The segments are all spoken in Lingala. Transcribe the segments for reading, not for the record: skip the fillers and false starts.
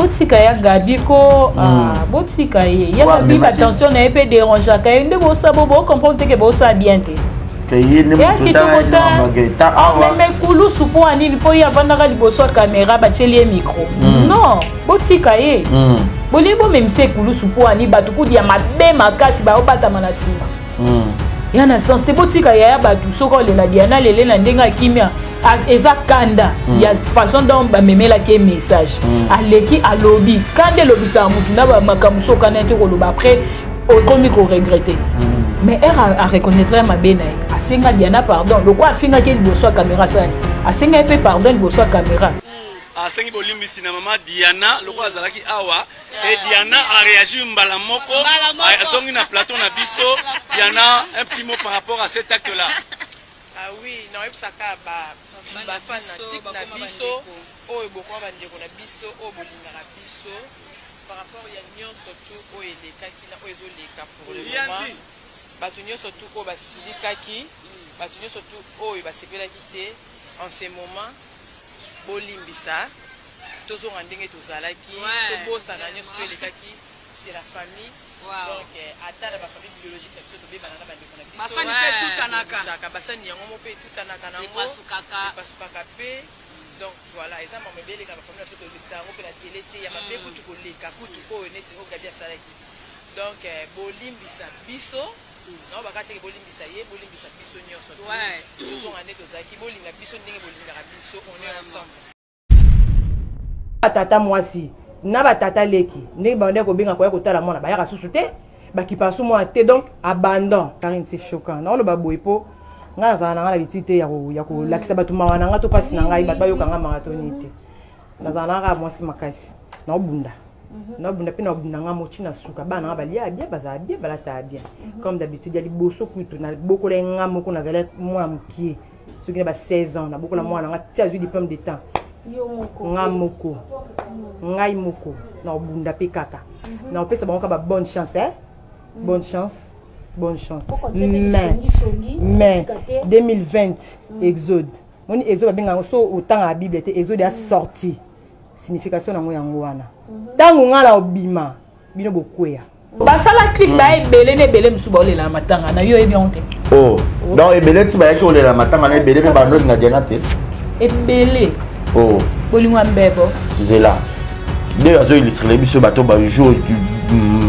Botika ya Gabi ko, ah, botika ye. Ya Gabi ba tension na ye pe dérangeaka ye nde bosa bo bo comprendre te que bosa bien te. Ye nde Ya moto kitoko te. ta awa. Ameme kulusu mpo ya nini? Mpo ye avandaka liboso ya kamera, batieli ye micro. Non, botika ye. Bolingi bomemisa ekulusu mpo ya nini? Bato kutu ya mabe makasi baobatama na nsima. Ya na sens te. Botika yaya bato. Soki olela Diana, lele na ndenge ya kimia. Eza kanda ya façon dont bamemelaki ye message. Aleki, alobi. Kanda elobisaka motu na bamakambo. So okanda te koloba, après okomi koregretter. Mais ere areconnaître ya mabe na ye, asenga Diana pardon. Lokwa afingaki ye liboso ya caméra, asani asenga ye mpe pardon liboso ya caméra. Asengi bolimbisi na mama Diana lokola azalaki awa e Diana aréagir mbala moko, azongi na plateau na biso. Diana, un petit mot par rapport à cet acte là. Ah oui, naoyebisaka bafanatique na biso oyo bokoma bandeko na biso oyo bolingaka biso, par rapport ya nyonso tu oyo elekaki na oyo ezoleka pour le moment, bato nyonso tu oyo basilikaki, bato nyonso tu oyo basepelaki te en ce moment, bolimbisa. Tozonga ndenge tozalaki, tobosana nyonso to elekaki. C'est la famille. Donc ata na bafamille biologique na biso, tobebana na bandeko na biso. Basani mpe etutanaka. Tobisaka basani yango mo mpe etutanaka nango. Epasukaka. Epasukaka mpe. Donc voilà, eza mama ebeleka na bafamille na biso, tolekisa yango mpe na tele te ya mabe kutu koleka kutu oyo neti oyo Gabi asalaki. Donc bolimbisa biso nao baka teke, bolimbisa ye, bolimbisa biso nyonso. Tozonga nde tozalaki, bolinga biso ndenge bolingaka biso, on est ensemble. Batata mwasi na batata leki, ndenge bandaki kobenga koya kotala mwana, bayaka susu te, bakipaka su mwana te, donc abandon. Karine, c'est choquant. Naoloba boye mpo ngai nazala na ngai na bitiki te ya kolakisa bato mawa na ngai to mpasi na ngai, bato bayoka ngai mawa to nini te. Nazala na kaka mwasi makasi, naobunda, naobunda mpe naobunda ngai moti na suka. Bana ngai balia bien, bazala bien, balataka bien comme d'habitude. Ya liboso kutu nabokola ngai moko, nazali mwana mokie, soki na ba 16 ans nabokola mwana nga ti azwi diplôme d'état, nga moko, ngai moko. Naobunda mpe kaka, naopesa bango kaka ba bonne chance, eh? Bonne chance, bonne chance. Mais 2020, exode moni, exode babengaka yango. So otangaka Bible te, exode ya sorti, signification nango yango wana. Ntango ngai na obima, bino bokweya. Basala clip, baya ebele na ebele mosusu baolela na matanga na yo, oyebi yango te. Oh, donc ebele ti bayaki kolela matanga na ebele mpe bandolinga Diana te. Ebele. Oh. Bolingo ya mbebo. Nzela nde azoillustrele biso bato bajour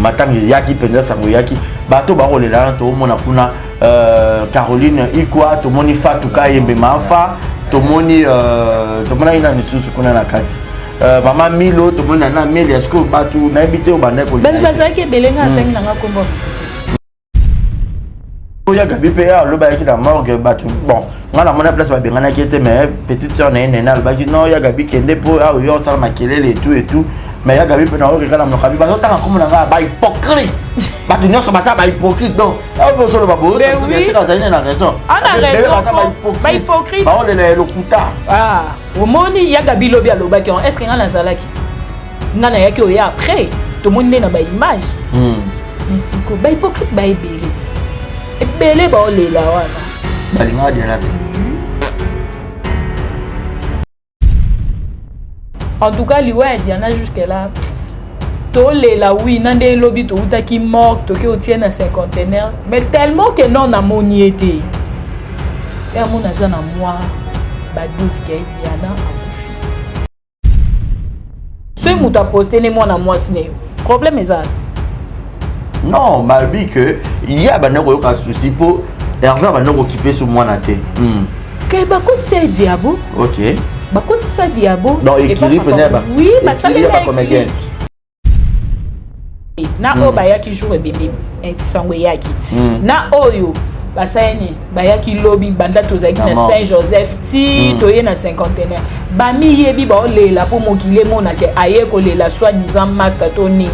matanga eyaki mpenza, sango eyaki, bato bakolela wana. Toomona kuna Caroline Ikwa, tomoni Fatu Kayembe Mafa, tomoni tomonaki na lisusu kuna na kati mama Milo, tomoni na Meli. Sikoyo bato nayebi te oyo bandaki. Bato bazalaki ebele, nga atangi nanga kombo. Oyo Gabi mpe alobaki na morgue, bato, bon, nga namona place babenganaki ete, mais petite sœur na ye Nene alobaki: "Non, ya Gabi, kende mpo awa yo osala makelele et tout et tout." Mais ya Gabi mpe naokeka na monoko abi bazotanga kombo na nga, bahypocrite, bato nyonso baza bahypocrite. Donc awa mpe ozoloba boyoseka, azali ne na raison. Bahypocrite. Baolela ya lokuta. Omoni, ya Gabi lobi alobaki yango. Est ce que nga nazalaki, nga nayaki oya après, tomoni nde na baimage. Mais siko bahypocrite baebele ti ebele baolela wana. Balingaka Diana te. En tout cas, liwa ya Diana, jusque là tolela. Wi, na nde elobi toutaki morgue, toki otie na cinquantenaire, mais tellement que non, namoni ye te. Amona aza na mwa badoute ke Diana akufi. Soki moto aposte ne mwana mwasi na yo, problème eza. Non, balobi ke ye abanda koyoka souci mpo Hervé abanda kokipe so mwana te. Ke bakotisa ye diabo. Bakotisa diabo. Donc écurie pene. Oui, basalela écurie na oyo bayaki jour ebembe, sango eyaki na oyo basali nini, bayaki lobi. Banda tozalaki na Saint Joseph ti toye na cinquantenaire, bamiyebi baolela mpo mokili emonake aye kolela soi disant master to nini,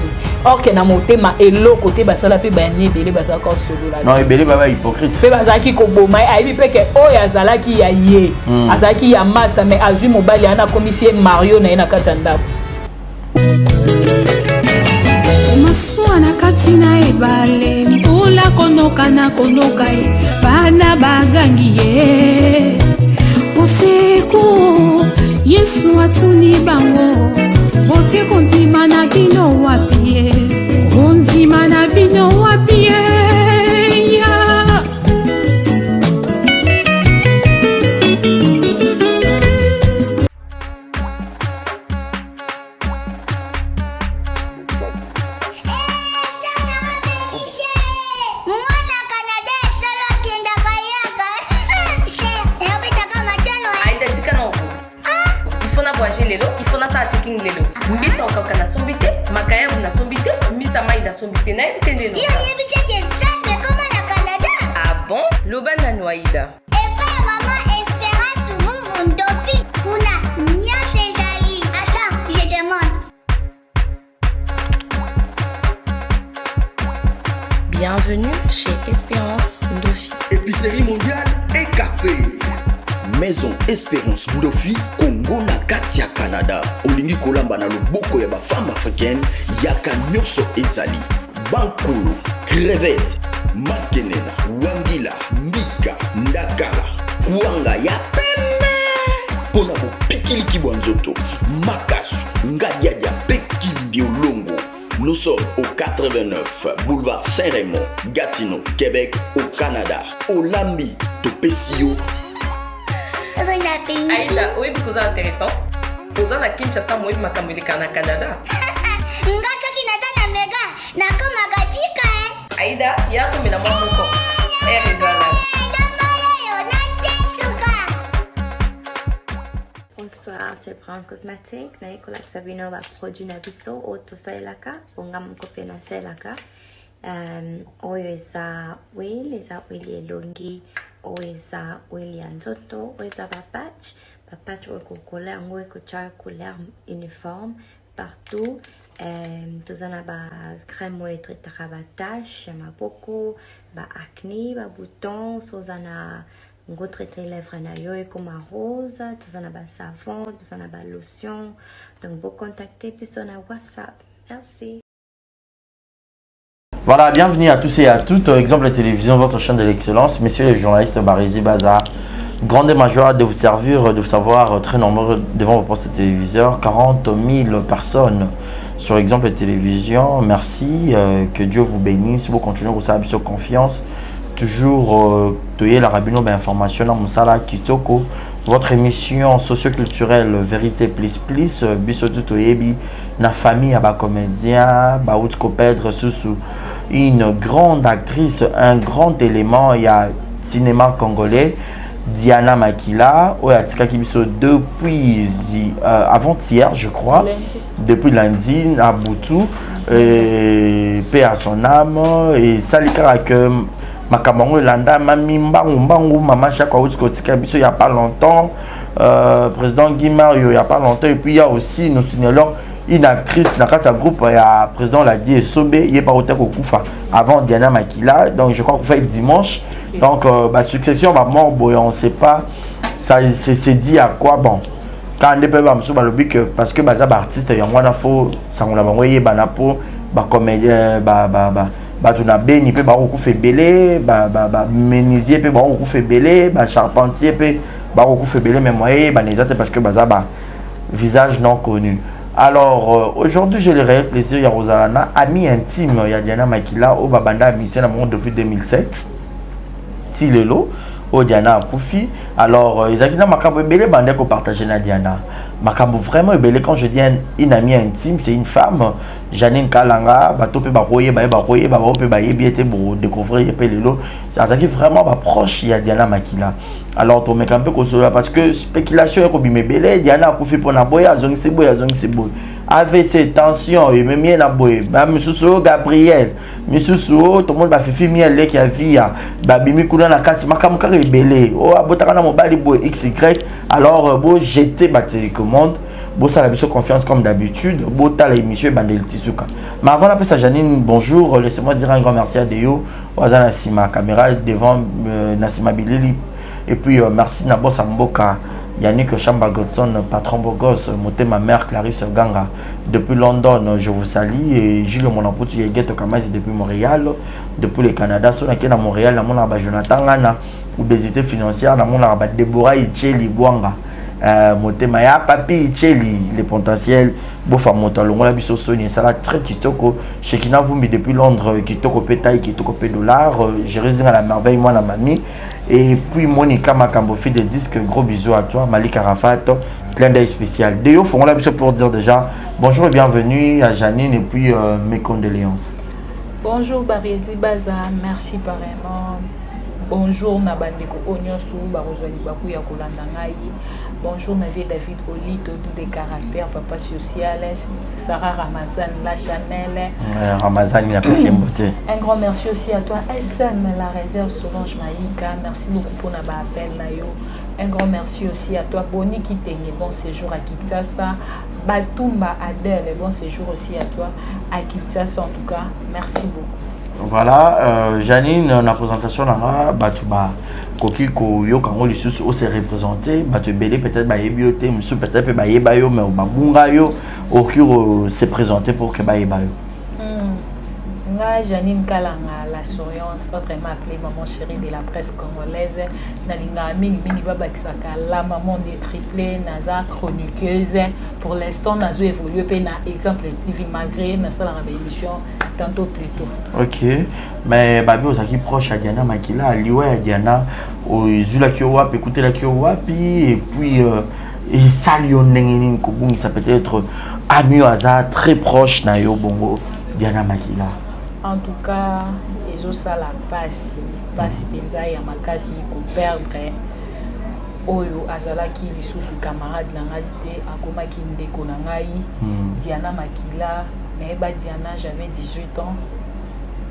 or ke na motema eloko te. Basala mpe bayani ebele, bazalaka kosolola. Non, ebele baba hypocrite. Mpe bazalaki koboma ye. Ayebi mpe ke oyo azalaki ya ye, azalaki ya master, mais azwi mobali ana, akomisi ye mario na ye na kati ya ndako. Masuwa na kati na ebale, mbula konoka na konoka ye, bana bagangi ye usiku. Yesu atuni bango. Botie kondima na bino wapi ye? Kondima na bino wapi ye? Yeah. Mwana Canada esolo akendaka yaka. Nabetaka matano. Aïda tika na oko. Il faut na voyager lelo, il faut na sala checking lelo. Mbisa okauka na sombi te, makayabu na sombi te, mbisa mai na sombi te. Nayebi te nde no. Yo oyebi te ke Zambe ekoma na Canada? Ah bon? Loba nanu Aïda. Epai ya mama Esperance Vuvu Ndofi kuna nyonso ezali. Attends, je demande. Bienvenue chez Espérance Ndofi. Épicerie mondiale et café. Maison Espérance Ndofi, Congo na kati ya Canada. Olingi kolamba na loboko ya ba femme africaine, yaka nyonso ezali. Bankulu, crevette, makenena, wangila, mbika, ndakala, kwanga ya pembe. Pona bopikiliki bwa nzoto, makasu, ngadiadia pe kimbiolongo. Nous sommes au 89 boulevard Saint-Raymond, Gatineau, Québec, au Canada. Olambi, topesi yo. Aïda, oyebi koza intéressante. Oza na Kinshasa moyebi makambo eleka na Canada. Nga soki naza na mega nakomaka chika eh. Aïda, ya komela mwa moko. Air ezala. Bonsoir, c'est Brown Cosmetic. Naye kolakisa bino ba produit na biso oyo tosalelaka po nga moko mpe nasalelaka. Um, oyo eza oil, eza oil ya elongi, oyo eza oil ya nzoto, oyo eza ba patch, ba patch oyo kokola yango ekotya couleur uniforme partout. Um, toza na ba crème oyo etraitaka ba tache ya maboko, ba acne, ba bouton, so oza na ngo traite lèvre na yo ekoma rose. Toza na ba savon, toza na ba lotion, donc bo contacter biso na WhatsApp. Merci. Voilà, bienvenue à tous et à toutes. Exemple Télévision, votre chaîne de l'excellence. Messieurs les journalistes Barisi Baza, grande joie de vous servir, de vous savoir très nombreux devant vos postes téléviseurs. 40 000 personnes sur Exemple Télévision. Merci, que Dieu vous bénisse. Vous continuez à vous sur confiance. Toujours, euh, la rabino information na mosala kitoko. Votre émission socioculturelle Vérité Plus Plus, biso toyebi na famille ya ba comédien, ba koperdre susu une grande actrice, un grand élément ya cinéma congolais, Diana Makila, oyo atikaki biso depuis avant-hier, je crois, lundi. Depuis lundi na butu, et paix à son âme. Et sali kaka que makambo yango elanda mami mbangu mbangu. Mama Chako auti kotika biso il y a pas longtemps, président Guy Mario il y a pas longtemps, et puis il y a aussi, nous signalons, une actrice na kati ya groupe ya président Ladi Esobe, ye pa ota kokufa avant Diana Makila, donc je crois kokufa dimanche. Donc ba succession ba mort boye, on sait pas ça c'est dit à quoi bon. Quand nde mpe bamosusu balobi que parce que baza baartiste, yango wana fo sango na bango eyebana mpo bacomédien, bato na beni mpe bakokufa ebele, bamenuisier mpe bakokufa ebele, bacharpentier mpe bakokufa ebele, mais moyen eyebana eza te parce que baza ba visage non connu. Alors aujourd'hui, j'ai le réel plaisir ya kozala na ami intime ya Diana Makila, oyo babanda amitié na bango depuis 2007 ti lelo oyo Diana akufi. Alors ezalaki na makambo ebele bande kopartage na Diana, makambo vraiment ebele. Quand je dis une amie intime, c'est une femme, Janine Kalanga. Bato mpe bakoyeba ye, bakoyeba bao mpe bayebi ete bodécouvrir ye mpe lelo. Azalaki vraiment baproche ya Diana Makila. Alors tomeka mpe kosolola parce que spéculation ekobima ebele. Diana akufi mpona boye, azongisi boye, azongisi boye, AVC, tension ememi ye na boye. Bamisusu oyo Gabriel, misusu oyo tomoni bafifi mi eleki ya via babimi kuna na kati, makambo kaka ebele oyo abotaka na mobali boye xy. Alors bojete batélécommande, bosala biso confiance comme d'habitude, botala émission ebandeli ti suka. Mais avant napesa Janine bonjour, laissez-moi dire un grand merci à Deo oyo aza na nsima caméra devant, na nsima bilili. Et puis merci na bosa mboka Yannick Chamba Godson, patron Bogos, Motema mère Clarisse Ganga depuis London, je vous salue. Et Gilles Monapouti Yegeto Kamazi depuis Montréal, depuis le Canada. So na Montréal, na mona ba Jonathan Ngana, obésité financière, na mona ba Deborah Itcheli Bwanga. Motema ya Papi Cheli, le potentiel. Bofa moto alongola biso soni esala très kitoko. Shekina Vumbi depuis Londres, kitoko pe taille, kitoko pe dollar. Jérémy la merveille, moi la mamie. Et puis Monica Makambo, fille de disque, gros bisous à toi. Malik Arafat, clin d'œil spécial. Deyo fongola biso pour dire déjà bonjour et bienvenue à Janine et puis mes condoléances. Bonjour Barezi Baza, merci pareillement. Bonjour na bandeko oyo nyonso bakozwa libaku ya kolanda ngai. Bonjour na vie David Olito, doux de caractère, papa social, Sarah Ramazan, la Chanel. Ouais, Ramazan, il a passé beauté. Un grand merci aussi à toi, SM, la réserve Solange Maïka. Merci beaucoup pour notre appel, Nayo. Un grand merci aussi à toi, Boni Kitenge, bon séjour à Kinshasa. Batumba Adèle, bon séjour aussi à toi, à Kinshasa en tout cas. Merci beaucoup. Voilà, Janine, na présentation nanga bato ba koki koyoka yango lisusu ose représenter bato ebele, peut-être bayebi yo te, mosusu peut-être mpe bayeba yo mais babunga yo. Okoki se présenter pour que bayeba yo. Nga Janine Kalanga, la souriante, autrement appelée maman chérie de la presse congolaise. Nalinga mingi mingi babakisaka la maman des triplés, naza chroniqueuse. Pour l'instant, nazo évolué pe na Exemple TV malgré nasalaka ba émission tantôt plus tôt. Ok, mais babi ozalaki proche ya Diana Makila. Liwa ya Diana ezwilaki yo wapi, ekutelaki yo wapi, et puis esali yo ndenge nini kobungisa peut-être ami oyo aza très proche na yo bongo, Diana Makila? En tout cas, ezosala pasi, pasi mpenza ya makasi koperdre oyo azalaki lisusu camarade na ngai te, akomaki ndeko na ngai. Diana Makila, nayeba Diana, j'avais 18 ans.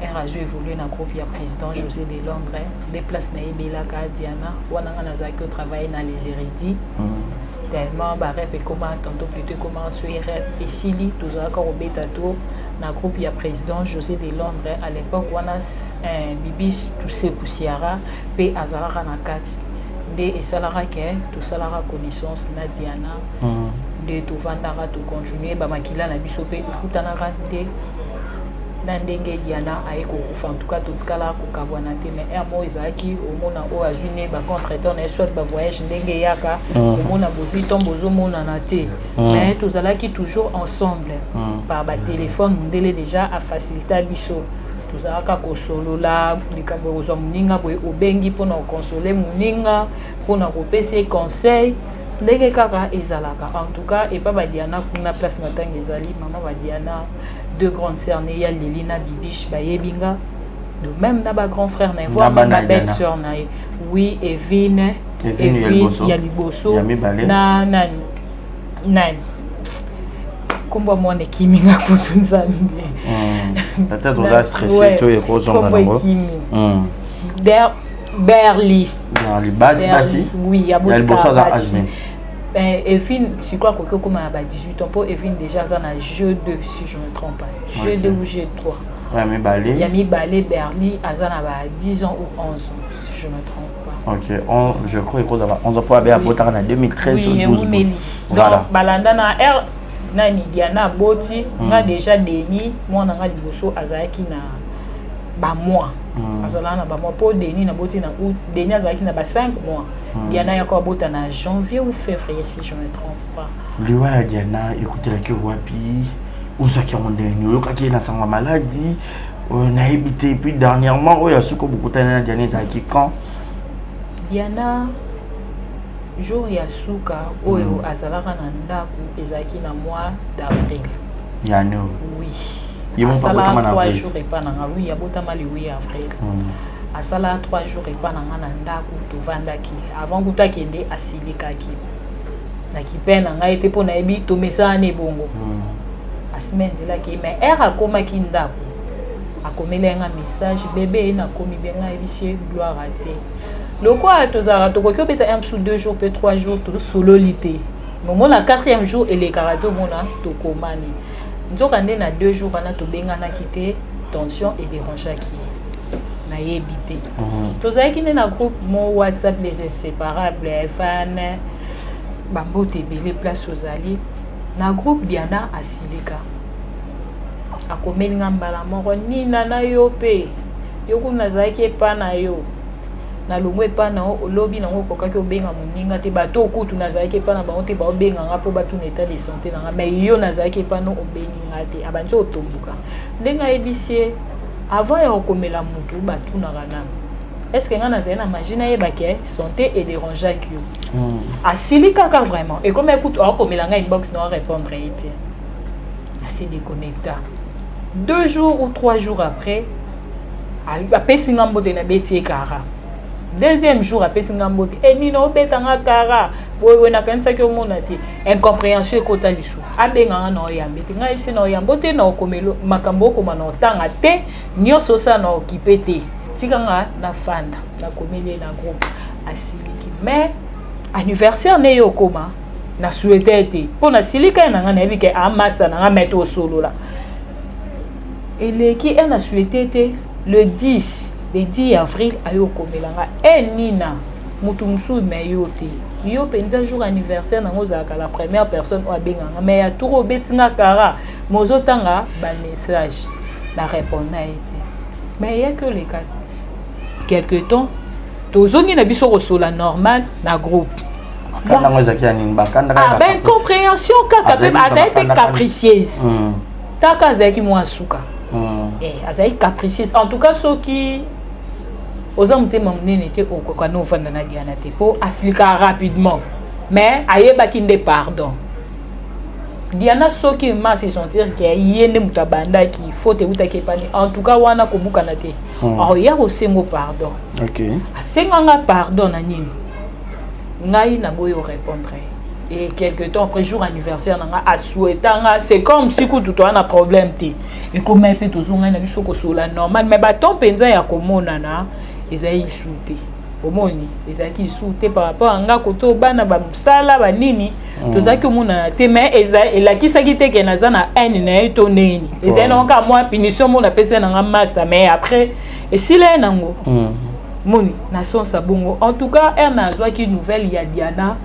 R azo évolué na groupe ya président José de Londres nde place nayebelaka Diana wana. Nga nazalaki otravaille na Les Hérédits. Tellement barep ekoma tantôt plutôt, ekoma soki rep esili, tozalaka kobeta tour na groupe ya président José de Londres. À l'époque wana Bibis Tuse Poussiara mpe azalaka na kati, nde esalaka ke tosalaka connaissance na Diana. Nde tovandaka, tocontinue bamakila na biso mpe ekutanaka nde na ndenge Diana aye kokufa. En tout cas, totikala kokabwana te, mais aire moko ezalaki omona oyo azwi ne bacontretemps na ye, soit bavoyage ndenge eyaka. Omona bozwi ntan bozomonana te. Mais tozalaki toujours ensemble par batelefone. Mondele déjà afacilita biso, tozalaka kosolola likambo ekozwa moninga boye, obengi mpona koconsoler moninga, mpona kopesa ye conseil, ndenge kaka ezalaka. En tout cas, epa badiana kuna, place matanga ezali, mama badiana, deux grandes sœurs ne ya Lili na Bibiche bayebi nga, de même na bagrand frère na ye, voire même ba belle sœur na ye. Oui, Evine. Evine ya liboso na nani nani, nkombo ya mwana ekimi nga kutu, Nzambe. Peut-être oza stressé to ekozonga nango. Ekimi. Berli. Berli, basi basi. Oui. Ya liboso aza âge? Evine sikoyo akoki okóma na ba 18 ans, mpo Evine déjà aza na G2 si je me trompe pas, G2 ou G3. Ya mibale? Ya mibale Berli aza na ba 10 ans ou 11 ans si je me trompe pas. Ok, on, je crois ekozala 11 ans mpo abe abotaka na 2013. Oui, 12. Eumeli. Voilà. Donc balanda na r nani, Diana aboti nga déjà Denis mwana nga liboso azalaki na bamois. Azalaka na bamois mpo Denis naboti na août, Denis azalaki na ba 5 mois. Diana yako abota na janvier ou février si je me trompe pas. Liwa ya Diana ekutelaki wapi? Ozwaki yango ndenge oyokaki ye na sango ya maladi? Nayebi te. Puis dernièrement oyo asuki bokutani na Diana ezalaki quand? Diana, jour ya suka oyo azalaka na ndako ezalaki na mois d'avril. Yani? Oui. Ye moko Asala abotama na 3 avril? jours epa na nga. Oui, abotama le 8 avril. Asala 3 jours epa na nga na ndako, tovandaki. Avant kutu akende, asilikaki nakipe na ngai te mpo nayebi tomesana na ebongo. Asima nzelaki, mais heure akomaki ndako, akomeli nga message: "Bebe, nakomi bien." Ngai ayebisi ye gloire a Dieu. Lokola tozalaka, tokoki obeta un sous 2 jours mpe 3 jours tosololi te, mais omona quatrième jour elekaka te, omona tokomani. Nzoka nde na 2 jours wana tobenganaki te, tension edérangeaki ye, nayebi te. Tozalaki nde na groupe mo WhatsApp, les inséparables fan, bambote ebele place ozali na groupe. Diana asilika, akomeli nga mbala moko: "Nina na yo mpe yo kuna nazalaki epa na yo." Nalongwe epa na yo, olobi nango okokaki obenga moninga te. Bato okutu nazalaki epa na bango te, baobenga nga mpo batuna état de santé na nga, mais yo nazalaki epa no, obengi nga te. Abandi otomboka ndenge ayebisi ye avant ya kokomela motu, batunaka nano est ce que nga nazali na magie, nayebaki santé edérangeaki yo. Asili kaka vraiment, ekomi ekutu akomela ngai inbox na répondre ye te, asi déconnecta. 2 jours ou 3 jours après, apesi nga mbote, nabeti ye kara. Deuxième jour, apesi nga mbote e nini, obetanga kara boyeboye, nakanisaki omona te. Incompréhension ekota lisu, abenganga na oyambe te, ngai esi na oyambo te, na okomelo makambo okoma na otanga te, nyonso osala na okipe te, tikanga nafanda. Nakomeli ye na groupe, asiliki. Mais anniversaire ne ye okoma, na souhaite te mpo nasilika ye na ngai, nayebi ke amasta na ngai, mai tosolola eleki e na souhaite te. Le 10, le 10 avril, aye okomela nga e nina motu mosusu, me yo te, yo mpenza jour anniversaire nango ozalaka la première personne oyo abenganga, mais ya tour obeti nga kara, me ozotanga bamessage, na répondre na ye te. Mais eyaki oleka quelque temps, tozongi na biso kosola normal na groupe. Bakanda yango ezalaki ya nini? Bakandaka? Ah, ba incompréhension kaka mpe azali mpe capricieuse. Kaka azalaki mwa suka. Eh, azalaki capricieuse. En tout cas, soki oza motema monene te, okoka na ovanda na Diana te, mpo asilikaka rapidement. Mais ayebaki nde pardon. Diana, soki ma se sentir ke ye nde moto abandaki, faute eutaki epani, en tout cas wana kobukana te. Aoya kosengo pardon. Asenganga pardon na nini, ngai naboyi orépondre. Et quelque temps après, jour anniversaire na nga, asouhaitanga, c'est comme si kutu toza na problème te. Ekomai mpe tozongai na biso kosola normal, mais baton mpenza ya komonana ezali lisu te. Omoni, ezalaki lisusu te par rapport a nga koto bana bamosala banini. Tozalaki omonana te, mais elakisaki te ke naza na haine na ye to ndeni. Ezali nango kaka mwa punition mo napesi nanga master, mais après esila ye nango. Moni na sens ya bongo. En tout cas, ere nazwaki nouvelle ya Diana,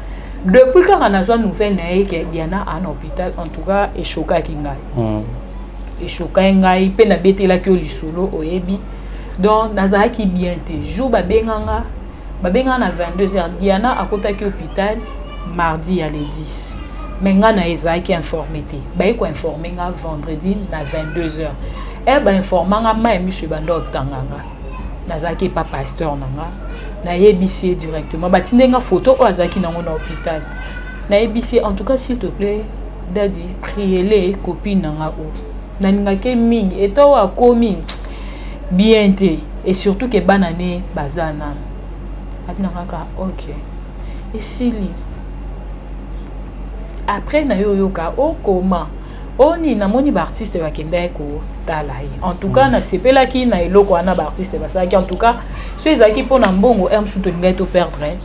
depuis kaka nazwa nouvelle na ye ke Diana aa na hôpital, en tout cas eshokaki ngai. Eshokaki ngai mpe nabetelaki yo lisolo, oyebi. Donc nazalaki bien te jour babenganga, babenganga na 22 heures. Diana akotaki hôpital mardi ya le 10, mais ngai na ezalaki informé te. Baye koinforme nga vendredi na 22 heures. Ere bainforma nga, mai ya miso ebanda otanga nga. Nazalaki epa pasteur na nga, nayebisi ye directement, batinde nga photo oyo azalaki nango na hôpital. Nayebisi ye: "En tout cas, s'il te plaît daddy, priele copine na nga oyo nalingaki mingi, eto oyo akomi bien te, et surtout ke bana ne baza nano." Abi na kaka ok, esili. Après na yo oyoka okoma oni, namoni baartiste bakendaki kotala ye. En tout cas, nasepelaki na eloko wana baartiste basalaki. En tout cas, so ezalaki mpona mbongo, r mosusu tolingaki toperdre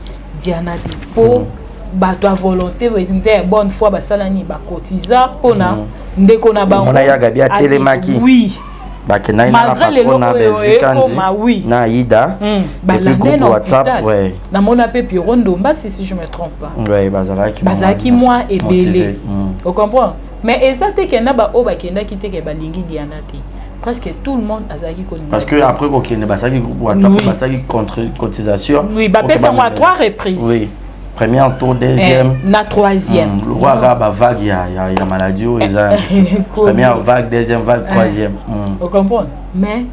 Diana te, mpo bato ya volonté nze ya bonne foi basalani, bakotiza mpona ndeko na bango. Omona ya Gabi atelemaki. Oui. Bakendaki na Malgré lelo na oyo Belgique ekoma, oui. na Aida. Et puis balande groupe na WhatsApp, hôpital. Namona mpe Piero Ndomba, si je me trompe pas. Ouais, bazalaki Bazalaki mwa ebele. motivé. Ocomprendre, mais eza te ke na baoyo bakendaki te ke balingi Diana te. Presque tout le monde azalaki kolinga. Parce que après kokende, basalaki groupe WhatsApp. Basalaki contre cotisation. Oui, bapesi yango à trois reprises. Oui, premier tour, deuxième. Eh, na troisième. Roi kaka bavague ya maladie oyo eza première vague, deuxième vague, troisième. Ocomprendre, mais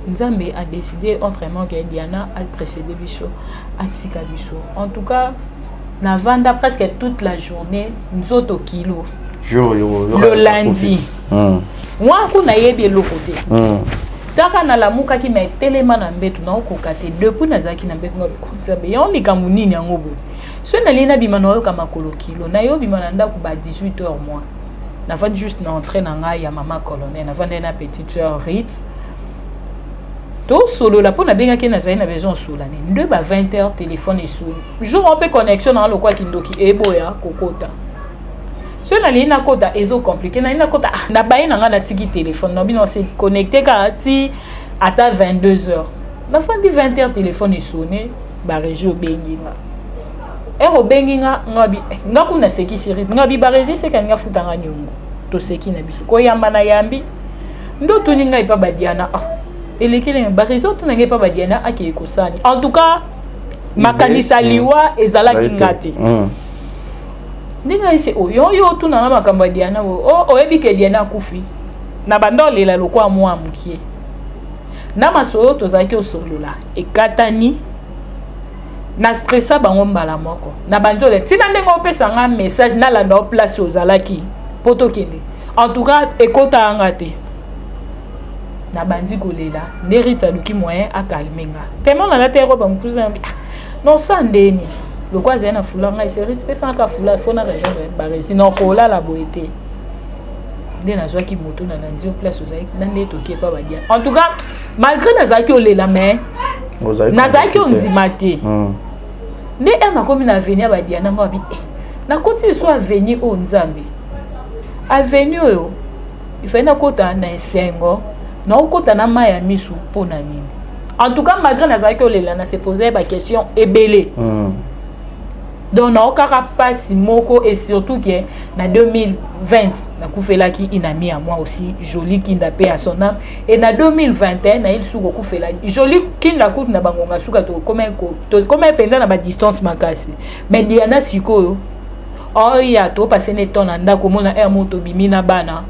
Nzambe a décidé autrement ke Diana a précédé biso, atika biso. En tout cas, navanda presque toute la journée nzoto kilo. Jour oyo Le lundi. Mwa kuna nayebi eloko te. Kaka nalamukaki, ma etelema na mbeto, naokoka te. Depuis nazalaki na mbeto, Nzambe, yango likambo nini yango boye? Soki nalingi nabima, naoyoka makolo kilo. Nayobima na ndako ba 18 heures moins, navandi juste na entrée na ngai ya mama colonel, navandi na petite sœur Rit, tosolola mpo nabengaki, nazali na besoin osola ne nde ba 20 heures, téléphone esoni. Jour wana mpe connexion nanga lokwa kindoki, eboya kokota. Soki nalingi nakota, ezocompliquer. Nalingi nakota, ah, nabaye na ngai, natiki téléphone na bino se connecté kaka ti ata 22 heures. Nafandi 20 heures, téléphone esonne, barégi obengi nga. Ere obengi nga, nga bi eh, nga kuna nasekisi rythme, nga bi barégi seka ninga futanga niongo, toseki na biso koyamba na yambi nde otuni ngai epa badiana. Ah, elekeli barégi otuna ngai epa badiana, akei kosani. En tout cas, Makanisa liwa ezalaki nga te. Ndenge ayese oyo oyo otuna na makambo ya Diana oyo oyebi ke Diana akufi na banda olela lokwa mwa mokie na masolo tozalaki osolola ekatani na stressa bango mbala moko na bandi olela ntina ndenge opesa nga message nalanda o place ozalaki mpo tokende. En tout cas ekotaka nga te, nabandi kolela nde Rit aluki moyen acalmer nga tellement nalata ye robe mokusu na ah, non sa ndeni lokola azali na foulard ngai se Rit pesanga foulard fo na rejoindre baresi na kolala boye te. Nde nazwaki moto na nandi yo place ozalaki na nde toki epa badia. En tout cas malgré nazalaki olela, mais nazalaki ondima te. Nde ere nakomi na avenue ya badiana ngo abi eh, nakoti liso avenue oyo Nzambe, avenue oyo ifai nakota na esengo, naokota na mai ya misu mpo na nini? En tout cas malgré nazalaki olela, na se pose baquestion ebele. Donc naokaka mpasi moko et surtout ke na 2020 nakufelaki une amie à moi aussi, Jolie Kinda, paix à son âme. Et na 2021 naye lisusu kokufela Jolie Kinda. Kutu na bangonga suka tokoma mpenza na badistance makasi, mais Diana sikoyo oya topase ne temps na ndako, omona aire moko tobimi na bana,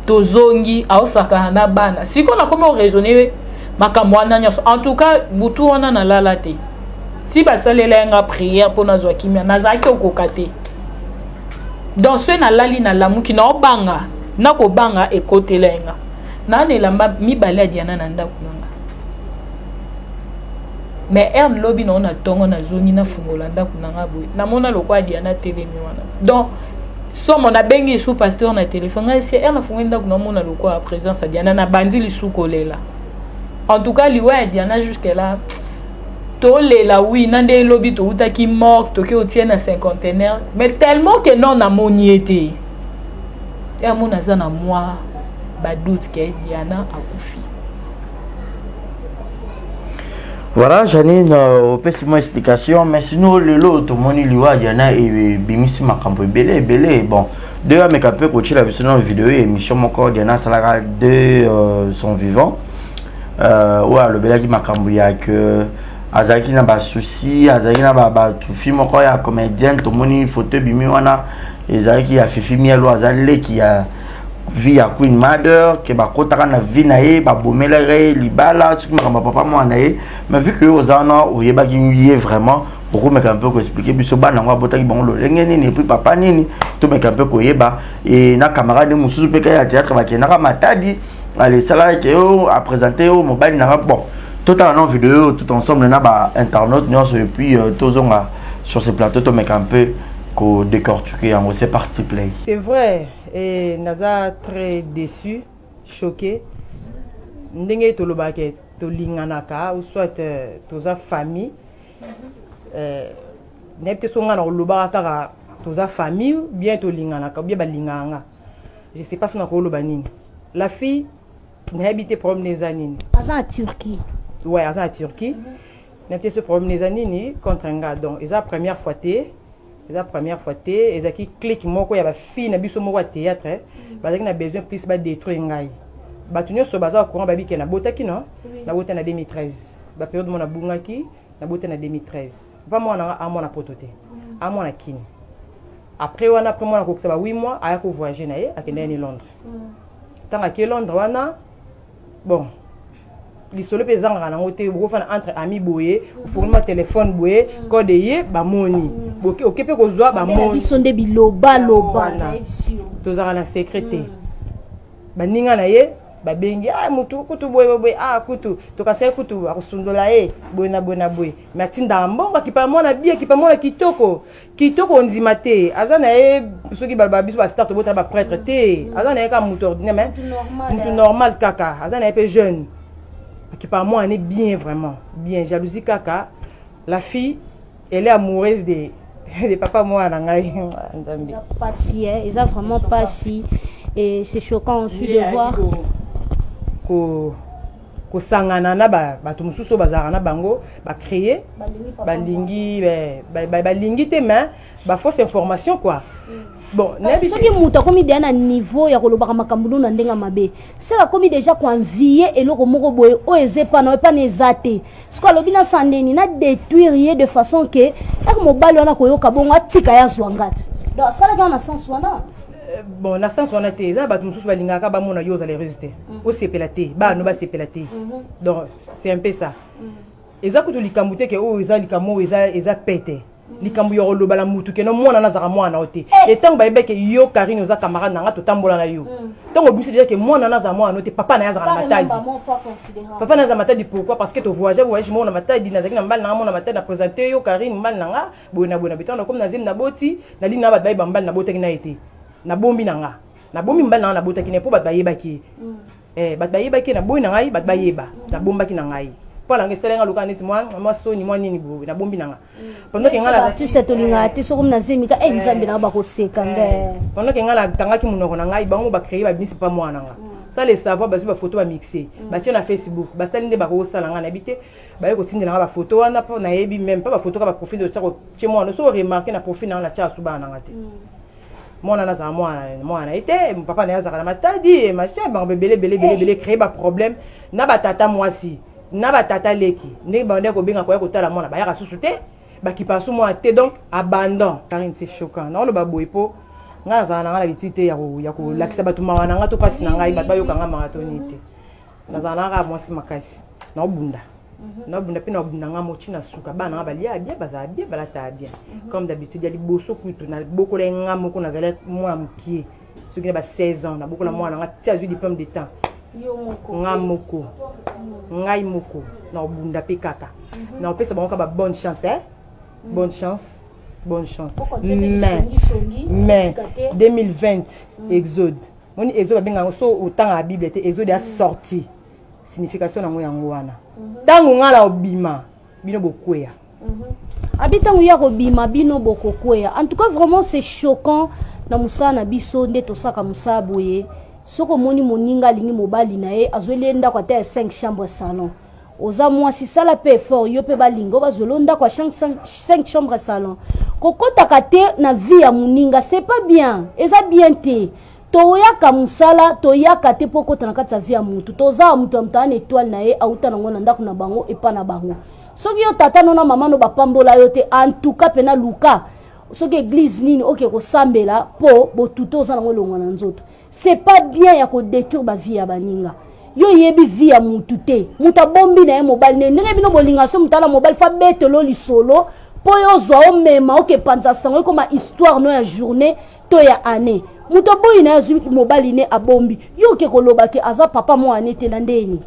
tozongi, aosakana na bana. Sikoyo nakomi oraisonner makambo wana nyonso. En tout cas butu wana nalala te ti basalela yanga prière mpo nazwa kimia. Nazalaki okoka te. Donc soki nalali, nalamuki, naobanga, nakobanga ekotela ye nga. Naa na elamba mibale ya Diana na ndako na nga, mais erne lobi nao na ntongo nazongi, nafungola ndako na nga boye, namona lokwa Diana telemi wana. Donc somo, nabengi lisu pasteur na telefone ngai se ere nafungoli ndako, namona lokwa présence ya Diana, nabandi lisu kolela. En tout cas liwa ya Diana jusque là tolela. Oui, na nde elobi toutaki morgue, toki otie na cinquantenaire, mais tellement que non namoni ye te, ye amoni aza na mwa badoute ke Diana akufi. Voilà Janine, opesi mwa explication, mais sinon lelo tomoni liwa ya Diana ebimisi makambo ebele ebele. Bon, de ameka mpe kotiela biso na video ya émission moko Diana asalaka de son vivant, oyo alobelaki makambo ya ke azalaki na basusi, azalaki na batufi moko ya comédienne. Tomoni photo ebimi wana, ezalaki ya Fifi Mielo, aza leki ya vie ya Queen Mother, ke bakotaka na vie na ye, babomelaka ye libala, soki makambo ya papa mwana na ye. Mais vu que oza wana, oyebaki ye vraiment, okomeka mpe koexpliquer biso bana yango abotaki bango lolenge nini, et puis papa nini, tomeka mpe koyeba. E na camarade mosusu mpe kaka ya théâtre bakendaka Matadi, alesalaki oyo aprésente oyo mobali nanga. Bon, totala na vidéo tout ensemble na bainternaute nyonso, et puis tozonga sur ce plateau, tomeka mpe kodécortiquer yango. C'est parti, play. C'est vrai, et naza très déçu, choqué ndenge tolobaka tolinganaka ou soit toza famille. Nayebi te so ngai na kolobaka kaka toza famille bien, tolinganaka bien, balingaka nga, je sais pas so na koloba nini. La fille, nayebi te problème ne eza nini. Aza na Turquie. Ouais, aza na Turquie. Nayebi te so problème ne eza nini contre nga. Donc eza première fois te, eza première fois te. Ezalaki clique moko ya bafille na biso moko ya théâtre, bazalaki na besoin plus badétruire ngai. Bato nyonso baza au courant, bayebi ke nabotaki no, nabota na 2013, bapériode mo nabungaki. Nabota na 2013 mpa mwana nga amwana poto te, amwana kini. Après wana, après mwana akokisa ba 8 mois, aya kovoyage na ye, akendaki ni Londres. Ntango ake Londres wana, bon, lisolo mpe ezangaka nango te. Bokofana entre ami boye, ofungoli mwa telefone boye, code ye bamoni, oke mpe kozwa bamoni. Biso nde bilobaloba. Tozalaka na secret te. Baninga na ye babengi ah, mutu kutu boye boye, ah, kutu tokasai kutu akosundola ye boye na boye na boye. Me atindaka mbongo, akipa mwana bi, akipa mwana kitoko kitoko. Ondima te, aza na ye soki baloba biso bastar tobotana baprêtre te, aza na ye kaka mutu ordinaire, mais mutu normal kaka, aza na ye mpe jeune, akipa mwana ne bien, vraiment bien. Jalousie kaka, la fille elle est amoureuse de papa mwana na ngai. Nzambe. Pasi, eza vraiment pasi et c'est choquant aussi de voir. Ko kosangana na bato mosusu oyo bazalaka na bango, bacréer, balingi balingi te, mais bafausse information quoi. Bon, soki moto akomi deja na niveau ya kolobaka makambo no na ndenge ya mabe, seke akomi deja koenvie eloko moko boye oyo eza epa na epa na eza te. Soki alobi nasala ndeni na détruire ye de façon ke eke mobali wana koyoka bongo atika ye azwa nga te, donc asalaki wana na sens wana. Bon, na sens wana te. Eza na bato mosusu balingaka bamona yo ozala heureuse te, osepela te, bana basepela te. Donc c'est un peu ça. Eza kutu likambo te ke oyo eza likambo oyo eza pete, likambo ya koloba na mutu keno mwana nazaka mwana yo te. Etango bayebeke yo Karine oza camarade na nga, totambola na yo, ntango obimisi deja ke mwana nazala mwana no te, papa na ye azalaka na Matadi, papa na ye aza Matadi. Pourquoi? Parce que tovoyage voyage moko na Matadi, nazalaki na mobali na nga mona Matadi, na présente yo Karine, mobali na nga boye na boye na betango nakomi na zemi, naboti, nalingi na bato bayeba mobali nabotaki na ye te. Nabombi na nga, nabombi mobali na nga nabotaki na ye mpo bato bayebaki ye. Bato bayebaki ye, naboyi na ngai bato bayeba, nabombaki na ngai mpo na nga esalenga lokola neti mwa soni mwa nini boye, nabombi na nga pendant ke nga na artiste tolingaka te soki na zemi ka e nzambe na bakoseka nde. Pendant ke nga nakangaki monoko na ngai, bango bacréer, babimisi pa mwana na nga sans le savoir, bazwi bafoto, bamixe, batie na Facebook, basali nde bakosala. Nga nayebi te, baye kotindela nga bafoto wana mpo nayebi même mpa bafoto ka baprofil otia kotie mwana. So oremarquer na profil na nga, natia asu bana na nga te. Mwana nazala mwana na ye te, papa na ye azalaka na Matadi, machin, bango ebele ebele ebele ebele créer baproblème na batata mwasi na batata leki, ndenge bango nde kobenga koya kotala mwana, bayaka susu te, bakipa su mwana te, donc abandon. Karine, c'est choquant. Naoloba boye mpo ngai nazala na ngai na bitili te ya kolakisa bato mawa na ngai to mpasi na ngai, bato bayoka ngai mawa to nini te. Nazala na kaka mwasi makasi, naobunda, naobunda mpe naobunda ngai moti na suka. Bana nga balia bien, bazala bien, balataka bien comme d'habitude. Ya liboso kutu nabokola ye nga moko, nazali mwana mokie, soki na ba 16 ans nabokola mwana nga ti azwi diplôme d'état, nga moko, ngai moko naobunda mpe kaka naopesa bango kaka ba bonne chance, eh? Bonne chance, bonne chance. Mais 2020 exode, moni exode babengaka yango, so otangaka Bible te, exode ya sortie, signification nango yango wana. Ntango ngai na obima, bino bokweya. Abi ntango ya kobima, bino bokokweya. En tout cas, vraiment c'est choquant. Na mosala na biso nde tosaka mosala boye, soki omoni moninga alingi mobali na ye, azweli ye ndako ata ya 5 chambre salon, oza mwasi, sala mpe effort, yo mpe balinga bazwela yo ndako ya 5 chambre salon. Kokɔtaka te na vie ya moninga, c'est pas bien, eza bien te. Toyaka mosala, toyaka te mpo okɔta na kati ya vie ya motu. Toza ya motu ya motu aya na étoile na ye, auta nango na ndako na bango epa na bango. Soki yo tata no na mama no bapambola yo te, en tout cas mpena luka soki église nini oke kosambela mpo botuta oza nango elongwa na nzoto. C'est pas bien ya kodétruire bavie ya baninga. Yo oyebi vie ya mutu te, moto abombi na ye mobali ne ndenge bino bolinga. So moto ala mobali fa betelo lisolo mpo yo ozwa omema oke panza sango, ekoma histoire no ya journée to ya année. Moto aboyi na ye, azwi mobali ne abombi, yo oke koloba ke aza papa mwana te na ndeni.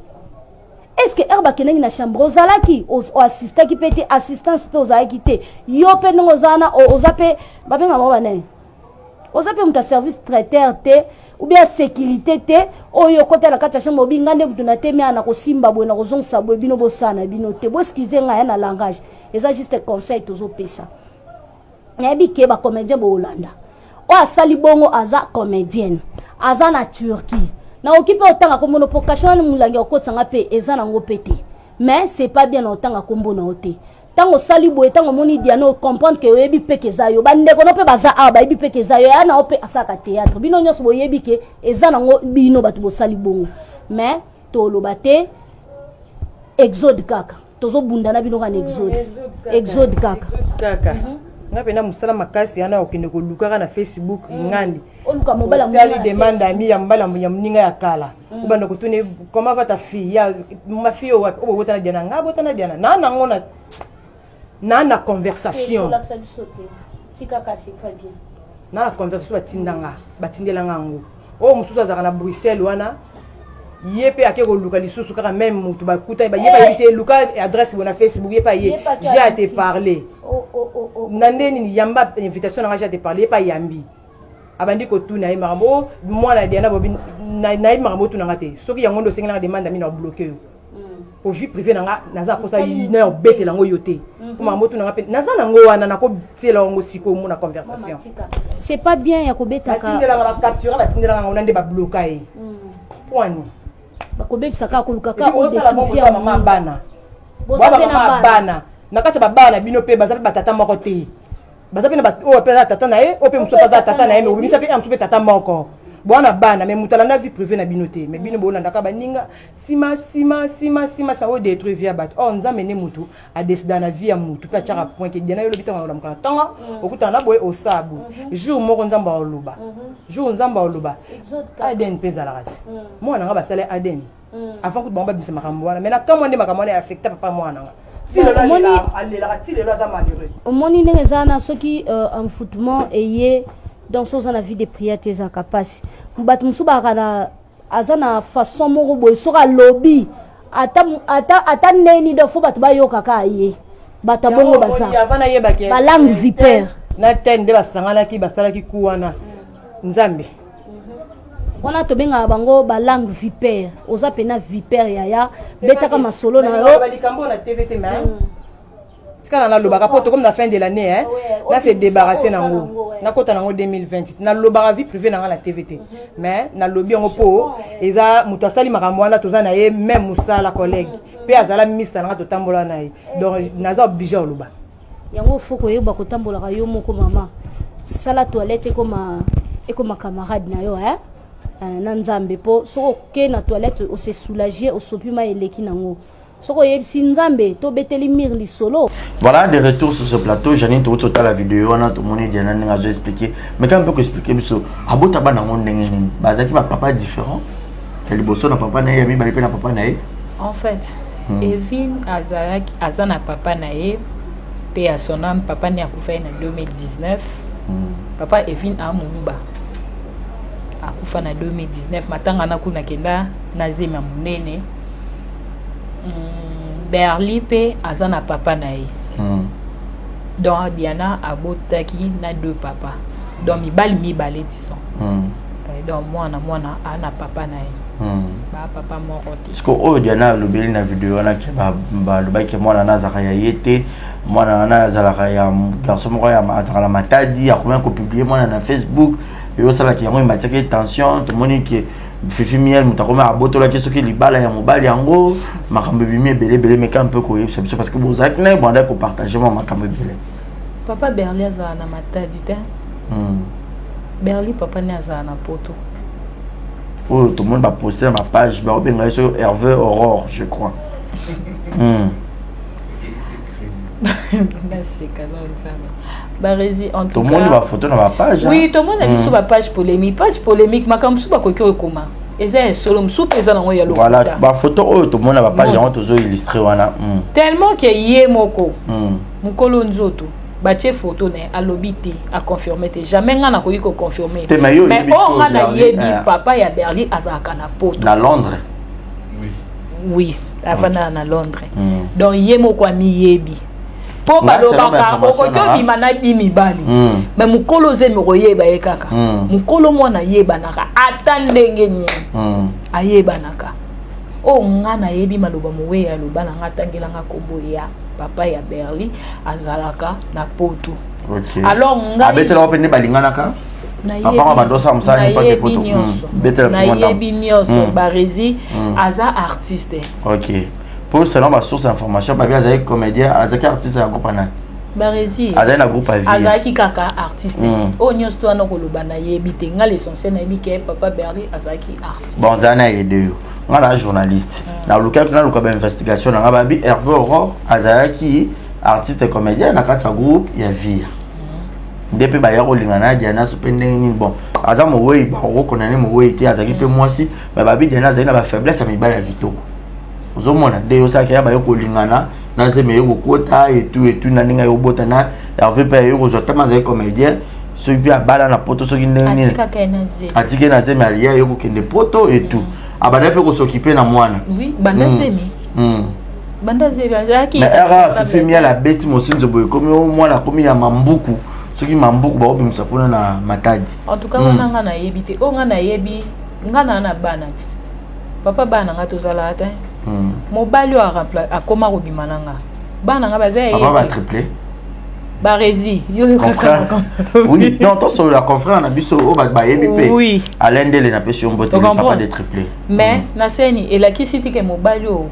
Est ce que heure bakendaki na chambre ozalaki, oassistaki mpe te, assistance mpe ozalaki te? Yo mpe ndenge oza wana, oza mpe babenga bango banani, oza mpe moto ya service traiteur te ou bien sécurité te oyo okota na kati ya chambre, obi nga nde moto na temi aya na kosimba boye na kozongisa boye. Bino bosala na bino te, boexcuse ngai ya na langage, eza juste conseil tozopesa. Nayebi ke bacomédien boolanda, oyo asali bongo aza comédienne, aza na Turquie. Nakoki mpe otanga kombono mpo kasho wana molangi ya kokotisanga mpe eza nango mpe te, mais c'est pas bien na otanga kombo na yo te. Ntango osali boye, ntango omoni Diana, ocomprendre ke oyebi mpe ke eza yo. Bandeko no mpe baza awa, bayebi mpe ke eza yo. Ya na yo mpe asalaka théâtre, bino nyonso boyebi ke eza nango bino bato bosali bongo. Mais toloba te, exode kaka, tozobunda na bino kaka na exode, exode kaka. Kaka nga mpena mosala makasi wana, okende kolukaka na Facebook ngandi. Oluka mobali. Osali demande ami ya mobali ya moninga ya kala, obanda kotuna comment va ta fille, ya ma fille oyo wapi, oyo bobotana Diana, nga botana Diana na nango na conversation. Na conversation batindanga, batindelanga yango. Oyo mosusu azalaka na Bruxelles wana, ye mpe ake koluka lisusu kaka même motu bakuta ye, bayebisi ye luka adresse boye na Facebook. Ye mpe aye, j'ai à te parler na nde nini, yamba invitation nanga, j'ai à te parler. Ye mpe ayambi, abandi kotuna ye makambo mwana Diana bobi. Nayebi makambo otunanga te, soki yango nde osengelanga demande ami na obloquer yo po vie privé na nga naza posa na obetela yango yo te, po makambo otunanga mpe naza nango wana, nakotiela yango sikoyo mona conversation. C'est pas bien ya kobetaka. Batindelanga bacapture, batindelanga yango na nde babloka ye poani. Bakobebisa kaka, koluka kaka. Osala bongo mama bana, bana mama bana na kati ya babana na bino mpe baza mpe batata moko te. Baza mpe na oyo mpe aza tata na ye, oyo mpe mosusu mpe aza tata na ye, mais obimisa mpe mosusu mpe tata moko. Bwana bana, mais moto alanda vie privée na bino te, mais bino bolandaka baninga nsima nsima nsima nsima nsima, oyo détruire vie ya bato. Or Nzambe nde motu adécida na vie ya motu mpe atiaka point ke Diana, yo olobi ntango olamuka na ntongo, okutana na boye, osala boye. Jour moko Nzambe aoloba, jour Nzambe aoloba, ADN mpe ezalaka ti mwana nga basala ADN avant kutu bango babimisa makambo wana. Mais na kamwa nde makambo wana affecta papa mwana nga ti lelo. Alelaka ti lelo, aza malheureux. Omoni ndenge eza wana, soki envoûtement eye, donc so oza na vie de prière te, ezalaka mpasi. Bato mosusu bazalaka na, aza na façon moko boye, soki alobi ata, ata, ata ndeni, donc faut bato bayokaka ye. Bato ya bongo baza balangue vipère. Na te nde basanganaki, basalaki ku wana Nzambe. Wana tobengaka bango balangue vipère. Oza mpena vipère, yaya, betaka masolo na yo. Likambo na TV te, mais tikala nalobaka mpo tokomi na fin de l'année, hein, na se débarrasse nango, nakota nango 2020. Nalobaka vie privée nanga na TV te, mais nalobi yango mpo eza moto asali makambo wana, toza na ye même mosala, collègue mpe azala misa nanga, totambola na ye, donc naza obligé oloba. Yango faut koyeba kotambolaka yo moko. Mama, sala toilette ekoma camarade na yo, eh? Na Nzambe, mpo soki oke na toilette, ose soulage, osopi mai, eleki nango. Soki oyebisi Nzambe, tobeteli mire lisolo. Voilà, de retour sur ce plateau. Janine, touti otala video wana, tomoni Diana ndenge azo expliquer. Mais quand mpe koexpliquer biso, abota bana yango ndenge nini? Bazalaki bapapa différent ya liboso na papa na ye, ya mibale mpe na papa na ye? En fait, Evine azalaki, aza na papa na ye mpe ya son âme. Papa ne akufa ye na 2019. Papa Evine amoluba akufa na 2019. Matanga na kuna kenda na zemi ya monene. Berli mpe aza na papa na ye. Donc Diana abotaki na deux papa, donc mibali mibale, disons. Donc mwana mwana na papa na ye, ba papa moko te. Parce que oyo Diana alobeli na video wana ke balobaki mwana wana azalaka ya ye te, mwana wana azalaka ya garçon moko azalaka na Matadi, akomaki kopublier mwana na Facebook, eyosalaki yango ematiaki tension. Tomoni ke Fifi Miel moto akomi abotolaki soki libala ya mobali yango, makambo ebimi ebele ebele. Meka mpe koyebisa biso, parce que bozalaki na ye, bwandaki kopartage mwa makambo ebele. Papa Berli azala na Matadi te. Berli, papa ne azala na Poto. Oyo tomoni baposte na bapage, baobenga ye soki Hervé Aurore, je crois. Naseka na Nzambe, Barezi, en tout Tomoni bafoto na bapage. Oui, tomona biso bapage polémique, page polémique. Makambo mosusu bakoki okoma eza ya solo, mosusu mpe eza nango ya lokuta. Voilà, bafoto oyo tomona bapage yango tozo illustre wana. Tellement ke ye moko mokolo nzoto batie photo na ye, alobi te, aconfirme te. Jamais ngai nakoki koconfirme. Mais oyo ngai nayebi, papa ya Berli azalaka na Poto. Na Londres. Oui, avandaka na Londres. Donc ye moko amiyebi, mpo balobaka okoki obima na bi mibali, mais mokolo ozemi koyeba ye kaka mokolo mwana ayebanaka ata ndenge nini, ayebanaka. Oyo nga nayebi, maloba moweyi aloba na nga, atangelanga nkombo ya papa ya Berli, azalaka na Poto. Alors ngai abetela mpe nde balinganaka, papa bando osala mosala. Nayebi nyonso, nayebi nyonso. Barezi aza artiste. Ok, pour selon basource d'information, babi azalaki comédien, azalaki artiste ya groupe anani? Barezi. Azali na groupe Avie. Azalaki kaka artiste. Oyo nyonso to wana koloba nayebi te. Nga l'essentiel nayebi ke papa Berli azalaki artiste. Bon, nzala na yede yo, nga na journaliste, nalukaki, naluka bainvestigation na nga. Babi Hervé Aurore azalaki artiste comédien na kati ya groupe ya Via, nde mpe baya kolinga na Diana so mpe ndenge nini. Bon, aza mowei, bakokokona ne mowei te, azalaki mpe mwasi. Mais babi Diana azali na bafaiblesse ya mibali ya kitoko. Ozomona nde osalaki ya baye kolingana na zemi, eye kokota etu etu na ndenge ayobota na Hervé mpe aye kozwa tama azali comédien, soki mpe abala na Poto, soki ndenge nini. Atiki na zemi, alia ye kokende Poto etu, abanda mpe kosokipe na mwana. Banda zemi, banda zemi azalaki. Mais era Fifi Miel abeti mosinzo boye, ekomi mwana akomi ya Mambuku, soki Mambuku baobimisa kuna na Matadi. En tout cas, wana nga nayebi te. Oyo nga nayebi, nga na bana ti papa bana nga tozalaka te. Mobali oyo akoma kobima na nga, bana nga baza ya ye te. Barezi, yo yokaka. Oui, non, tosolola confrère na biso oyo bato bayebi mpe. Alain Ndele, napesi yo mbote, papa de triplé. Mais na seni elakisi tike mobali oyo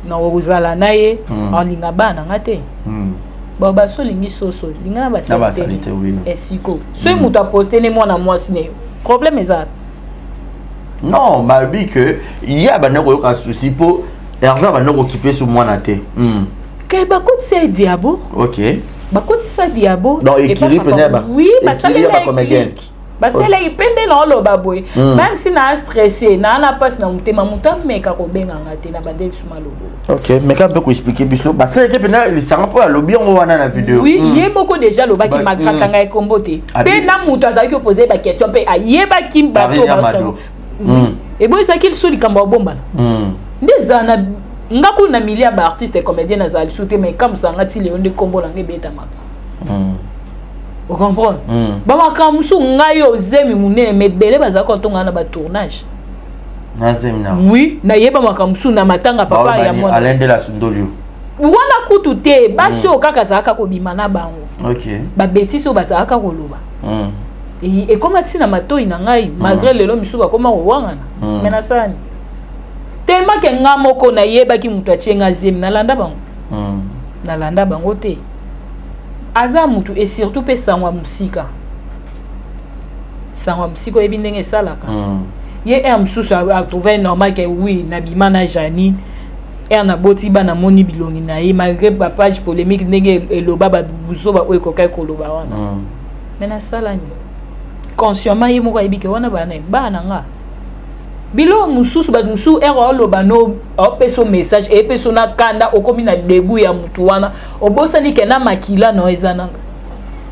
na kozala na ye, alinga bana nga te. Bao baso olingi soso linga na Na basalite, oui. Esiko soki moto aposte ne mwana mwasi ne, problème eza? Non, balobi que ye abanda koyoka souci mpo Herve abanda kokipe su mwana te. Ke bakotisa ye diabo. Bakotisa diabo. Donc, écurie epa pene papa. Oui. écurie ya Basalela bacomédienne. clique, basalaki mpe nde na oloba boye. Même si naa stressé, naa na mpasi na motema, moto ameka kobenganga te na bande lisuma lobo. Ok, mais ka mpe koexpliquer biso, basalaki mpena lisanga mpo alobi yango wana na video. Oui. Ye moko déjà alobaki maltratanga ye kombo te. Mpe na moto azalaki opose baquestion mpe ayebaki bato. Karine Amado. Eboyi ezalaki lisu likambo ya bombana. Nde ezala na nga kuna na milieu ya baartiste comédien, nazala lisu te, mais ekamusanga ti lelo nde kombo na nga ebetamaka. Ocomprendre? Bamakambo mosusu ngai oyo zemi monene, mais ebele bazalaka kotonga na batournage. Nazemi na Oui, nayeba makambo mosusu na matanga papa ya mwana. Alain de la Sundolio. Wana kutu te, basi oyo kaka azalaka kobima na bango, babetisi oyo bazalaka koloba, ekóma ntina matoi na ngai, malgré lelo misusu bakóma kowangana. Mais nasala nini? Tellement ke nga moko nayebaki moto atie nga zemi, nalanda bango? Nalanda bango te. Aza mutu et surtout mpe sango ya mosika, sango ya mosika, oyebi ndenge esalaka. Ye heure mosusu atrouve normal ke oui, nabima na Janine, heure naboti bana, moni bilongi na ye, malgré bapage polémique ndenge eloba babuzoba oyo ekokaki koloba wana. Mais nasala nini? Consciemment, ye moko ayebi ke wana bana bana na nga. Biloko mosusu, bato mosusu heure aoloba no, aopesa message, eyepesa na kanda, okomi na dégoût ya motu wana, obosani ke na makila no eza nanga.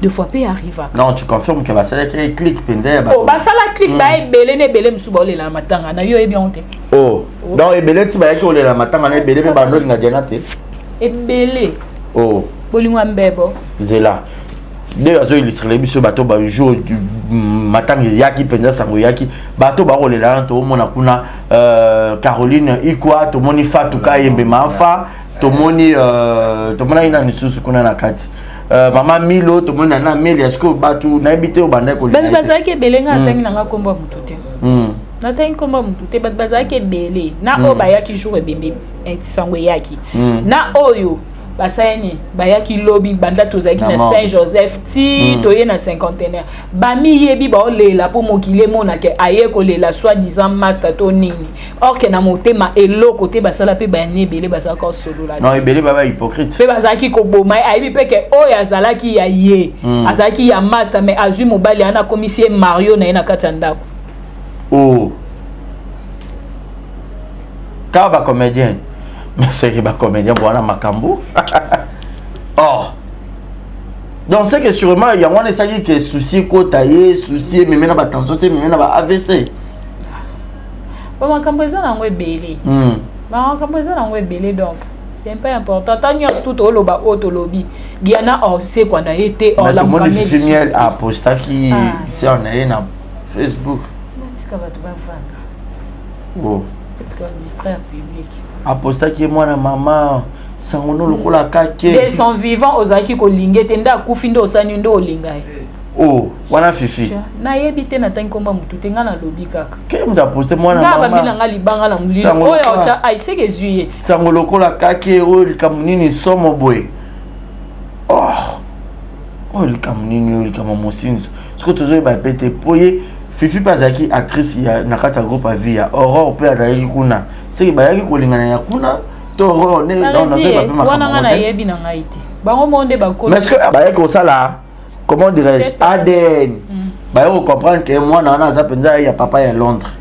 Deux fois mpe arrivaka. Non, tu confirmes que basalaki clique mpenza ya oh, basala clique. Baya ebele na ebele mosusu baolela na matanga na yo, oyebi yango te. Oh, donc ebele ti bayaki kolela matanga na ebele mpe bandolinga Diana te? Ebele. Oh. Bolingo ya mbebo. Nzela nde azoillustrele biso bato bajour matanga eyaki mpenza, sango eyaki, bato bakolela wana, toomona kuna Caroline Ikwa, tomoni Fatu Kayembe Mafa, tomoni tomonaki na lisusu kuna na kati mama Milo, tomoni na na Melia. Sikoyo bato nayebi te oyo bandaki kolela. Bato bazalaki ebele. Ngai natangi nanga nkombo ya motu te. Natangi nkombo ya motu te. Bato bazalaki ebele na oyo bayaki jour ebembe sango eyaki, na oyo basali nini, bayaki lobi. Banda tozalaki na Saint Joseph ti toye na Cinquantenaire, bamiyebi baolela mpo mokili emonake aye kolela soi disant master to nini, or ke na motema eloko te. Basala mpe bayani ebele bazalaka kosolola. Non, ebele baba hypocrite. Mpe bazalaki koboma ye. Ayebi mpe ke oyo azalaki ya ye, azalaki ya master, mais azwi mobali wana, akomisi ye mario na ye na kati ya ndako. Oh, kaka bacomédien, mais seke bacomédien bwana makambo. Or donc c'est que sûrement yango wana esalaki ke souci ekota ye, souci ememe na batension te, ememe na ba AVC. Bamakambo eza nango ebele. Bamakambo eza nango ebele, donc c'est un peu important. Ta nyonso tu toloba oyo tolobi, Diana osekwa na ye te. Tomoni Fifi Miel apostaki sœur na ye na Facebook. Batika bato bavanda. Oh. Batika distraire public. Apostaki ye mwana mama sango no lokola kake. De son vivant ozalaki kolinga ete nde akufi nde osani nde olinga ye. Oh, wana Fifi. Nayebi te, natangi komba motu te, ngai nalobi kaka. Ke moto aposte mwana mama nga bambi na nga libanga na molili oyo otya aiseke ezwi ye ti. Sango lokola kake, oyo likambo nini somo boye? Oh, oyo likambo nini? Oyo likambo mosinzo. Soki tozoyeba mpe te po ye Fifi mpe azalaki actrice ya na kati ya groupe Avie ya Aurore, mpe azalaki kuna, seki bayaki kolingana ya kuna to Aurore nde wana nga nayebi na ngai te, bango mo nde bakolo. Mais bayaki kosala, comment dirais-je, ADN, baye kocomprendre ke mwana wana aza mpenza ya papa ya Londres.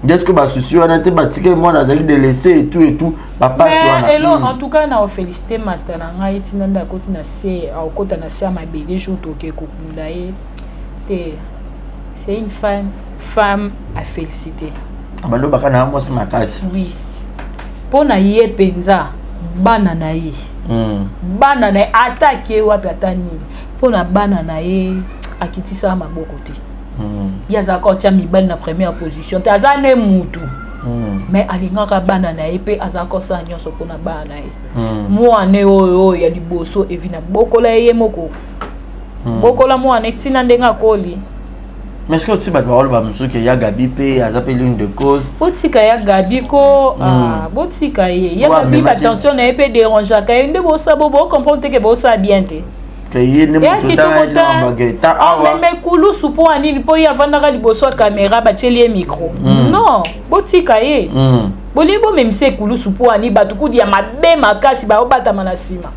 Nde ce que basusi wana te, batikeli mwana azalaki délaissé et tout et tout, bapasi wana. Elo, en tout cas na ofélicité master na ngai ntina nde akoti na se, akokota na se ya mabele jour toke kokunda ye te. C'est une femme, femme à féliciter. Balobaka na mwasi makasi. Oui, mpo na ye mpenza bana na ye, bana na ye, ata akie wapi, ata nini, mpo na bana na ye akitisaka maboko te. Ye azalaka otya mibali na première position te, aza ne mutu, mais alingaka bana na ye mpe azalaka kosala nyonso mpona bana na ye. Mwana oyo oyo ya liboso evi na bokola ye, ye moko bokola mwana etina ndenge akoli. Mais est-ce que osi bato bakoloba mosusu ke ya Gabi mpe aza mpe l'une de cause? Botika ya Gabi ko. Ah, botika ye ya Gabi, batension na ye mpe dérangeaka ye nde bosa bo bocomprendre te ke bosala bien te. Ke ye nde moto ta ameme kulusu mpo ya nini? Mpo ye avandaka liboso ya caméra, batieli ye micro. Non, botika ye. Bolingi bomemisa ekulusu mpo ani? Bato kudi ya mabe makasi baobatama na nsima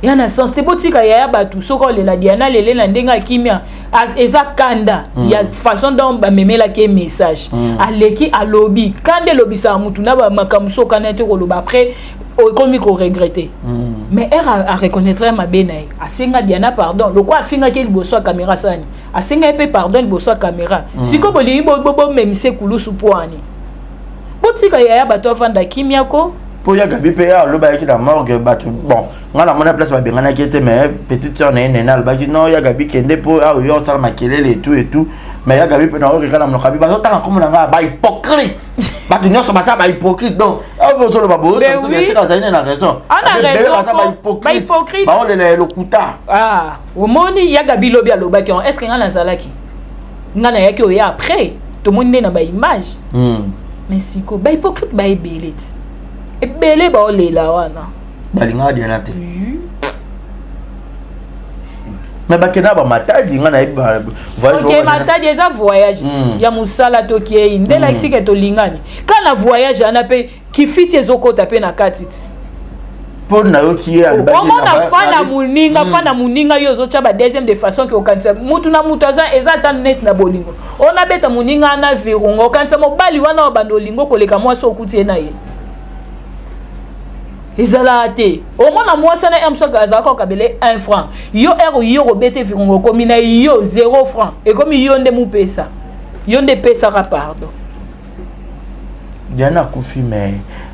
ya na sens te. Botika yaya bato. Soki olela Diana, lele na ndenge akimia. Eza kanda ya façon dont bamemelaki ye message. Aleki, alobi, kanda elobisaka mutu na bamakambo. So okanda te koloba, après okomi koregretter. Mais ere areconnaître mabe na ye, asenga Diana pardon. Lokwa afingaki ye liboso ya caméra, sani asenga ye mpe pardon liboso ya caméra. Sikoyo bolingi bomemisa ekulusu mpo ani? Botika yaya bato avanda kimia ko. Mpo ya Gabi mpe alobaki na morgue bato, bon, ngai namona place babenganaki ye te, mais petite sœur na ye Nene alobaki: "Non, ya Gabi kende mpo awa yo osala makelele et tout et tout." Mais ya Gabi mpe naokeka na monoko abi bazotanga kombo na ngai, bahypocrite, bato nyonso baza bahypocrite. Donc awa ozoloba boyoseka, azali ne na raison, baza bahypocrite, baolela ya lokuta. Omoni ya Gabi lobi alobaki: "Est ce que ngai nazalaki, ngai nayaki oya après?" Tomoni nde na baimage. Mais siko bahypocrite baebele ti ebele baolela wana. Balingaka Diana te, mais bakenda bamatadi, nga nayebi. Voyage Matadi eza voyage ya mosala. Tokei nde lakisi ke tolingani ka na voyage wana mpe kifiti ezokɔta mpe na kati ti. Mpo nayoki ye. Omona fa na moninga, fa na moninga, yo ozotya ba deuxième de façon ke okanisa mutu na mutu aza eza ata neti na bolingo oyo nabeta moninga na virunga, okanisa mobali wana oyo banda olingo koleka mwasi okuti ye na ye. Ezalaka te. Omona mwasi wana m soki azalaka okabele 1 franc, yo ere yo kobeta virunga, okomi na yo 0 franc, ekomi yo nde mopesa, yo nde epesaka pardon. Diana akufi, mais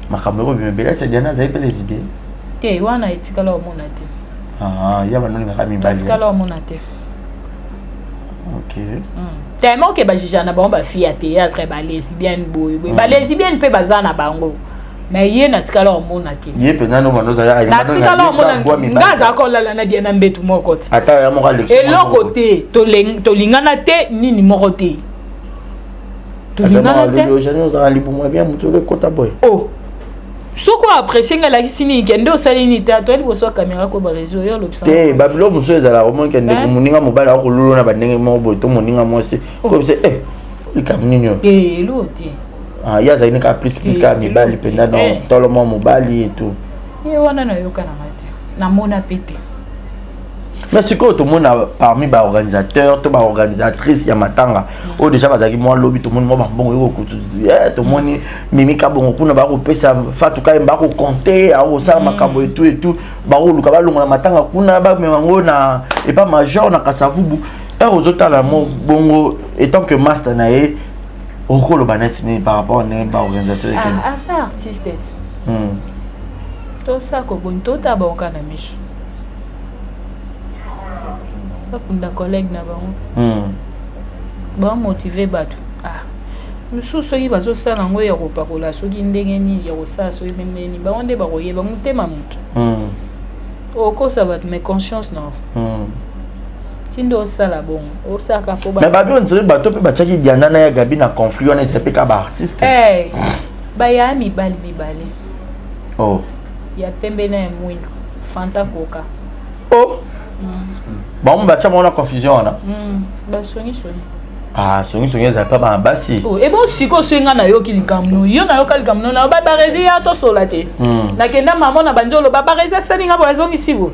makambo ekobima ebele. Ese Diana azali mpe lesbienne? Te, wana etikala omona te. Ah, ya banolingaka mibali. Etikala omona te. Tellement ke bajuger na bango bafille ya théâtre balesbienne boye boye, balesbienne mpe baza na bango, mais ye natikala omona te. Ye mpenza no bando. Natikala omona nga azalaka kolala na Diana mbetu moko te. Ata ya moko. Eloko te, tolingana te, nini moko te, tolingana te. Ozala libumu ya bien, motu ekota boye. Oh, soki oapprécie ngai, elakisi nini? Kende osali nini te, toya liboso ya caméra ko bareseau yo olobisa. Te, babilo mosusu ezalaka, omoni ke ndeko moninga mobali akololo na bandenge moko boye to moninga mwasi koyebisa e likambo nini oyo. Elo te. Ye azali kaka plus plus kaka mibali mpenza, donc tolo mwa mobali et tout. Ye wana nayokanaka te, namona mpe te. Mais sikoyo tomona parmi baorganisateur to baorganisatrice ya matanga oyo déjà bazalaki mwa lobi, tomoni mwa bambongo ekokutu, tomoni Mimi Kabongo kuna bakopesa Fatu Kayemba, bakokonte akosala makambo etu etu, bakoluka balongola matanga kuna, bamema yango na epa major na Kasavubu. Ere ozotala mo bongo étant que master na ye, okoloba neti nini par rapport ndenge baorganisation ekende? Aza artiste ti tosala koboni, totala bango kaka na miso, bakunda collègue na bango, bamotive bato. Ah, mosusu soki bazosala yango ya kopakola, soki ndenge nini ya kosala, soki ndenge nini, bango nde bakoyeba motema motu. Okosa bato, mais conscience na ntindo osala bongo, osalaka mpo. Mais babi, on dirait bato mpe batiaki Diana na ya Gabi na conflit wana, ezali mpe ka baartiste. Hey, baya mibali mibale. Oh. Ya pembe na ya mwindu, Fanta Koka. Oh. Bango batia bango na confusion wana. Basongisongi. Ah, songisongi ezala mpa bana basi. Oh, ebo sikoyo soki ngai nayoki likambo, yo nayoka likambo no na baresi ya tosola te. Nakenda mama na bandi oloba baresi asali nga boye, azongisi boye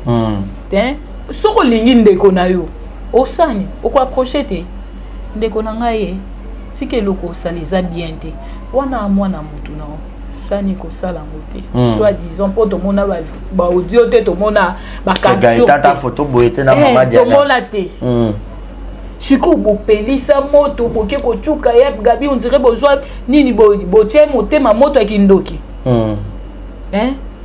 te. Soki olingi ndeko na yo, osani okoapproche te: "Ndeko na ngai ye, tika eloko osala, eza bien te." Wana mwana mutu na yo sani kosala yango te. Soit disant mpo tomona baaudio te, tomona bacapture photo boye te na mama. Tomona te. Sikoyo bopelisa moto, boke kocuka ya Gabi, on dirait bozwa nini, botie motema moto ya kindoki.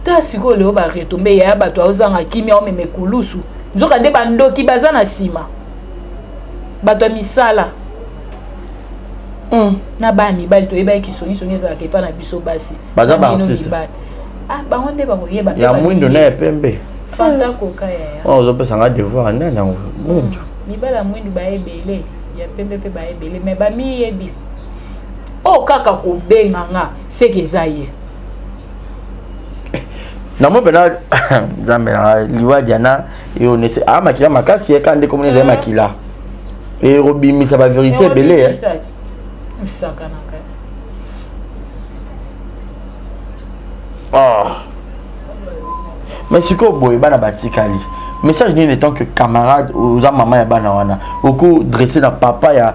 Ta sikoyo lelo baretombe, yaya bato aozanga kimia, omema ekulusu, nzoka nde bandoki baza na nsima, bato ya misala na bana mibali. Toyebaki kisongisongi ezalaka epa na biso basi. Baza baartiste. Ah, bango nde bakoyeba. Ya mwindo na ya pembe. Fanta Koka, yaya. Ozopesanga devoir nani yango, mwindu? Mibali ya mwindu baebele. Ya pembe mpe baya ebele mais bamiyebi. Oyo kaka kobenga nga seke eza ye. Namoni mpena Nzambe na liwa Diana eonese a makila makasi ye kaka nde komona ezali makila ekobimisa baverité ebele. Oh. Mais sikoyo boye bana batikali, message nini étant que camarade, oza mama ya bana wana, oko dresse na papa ya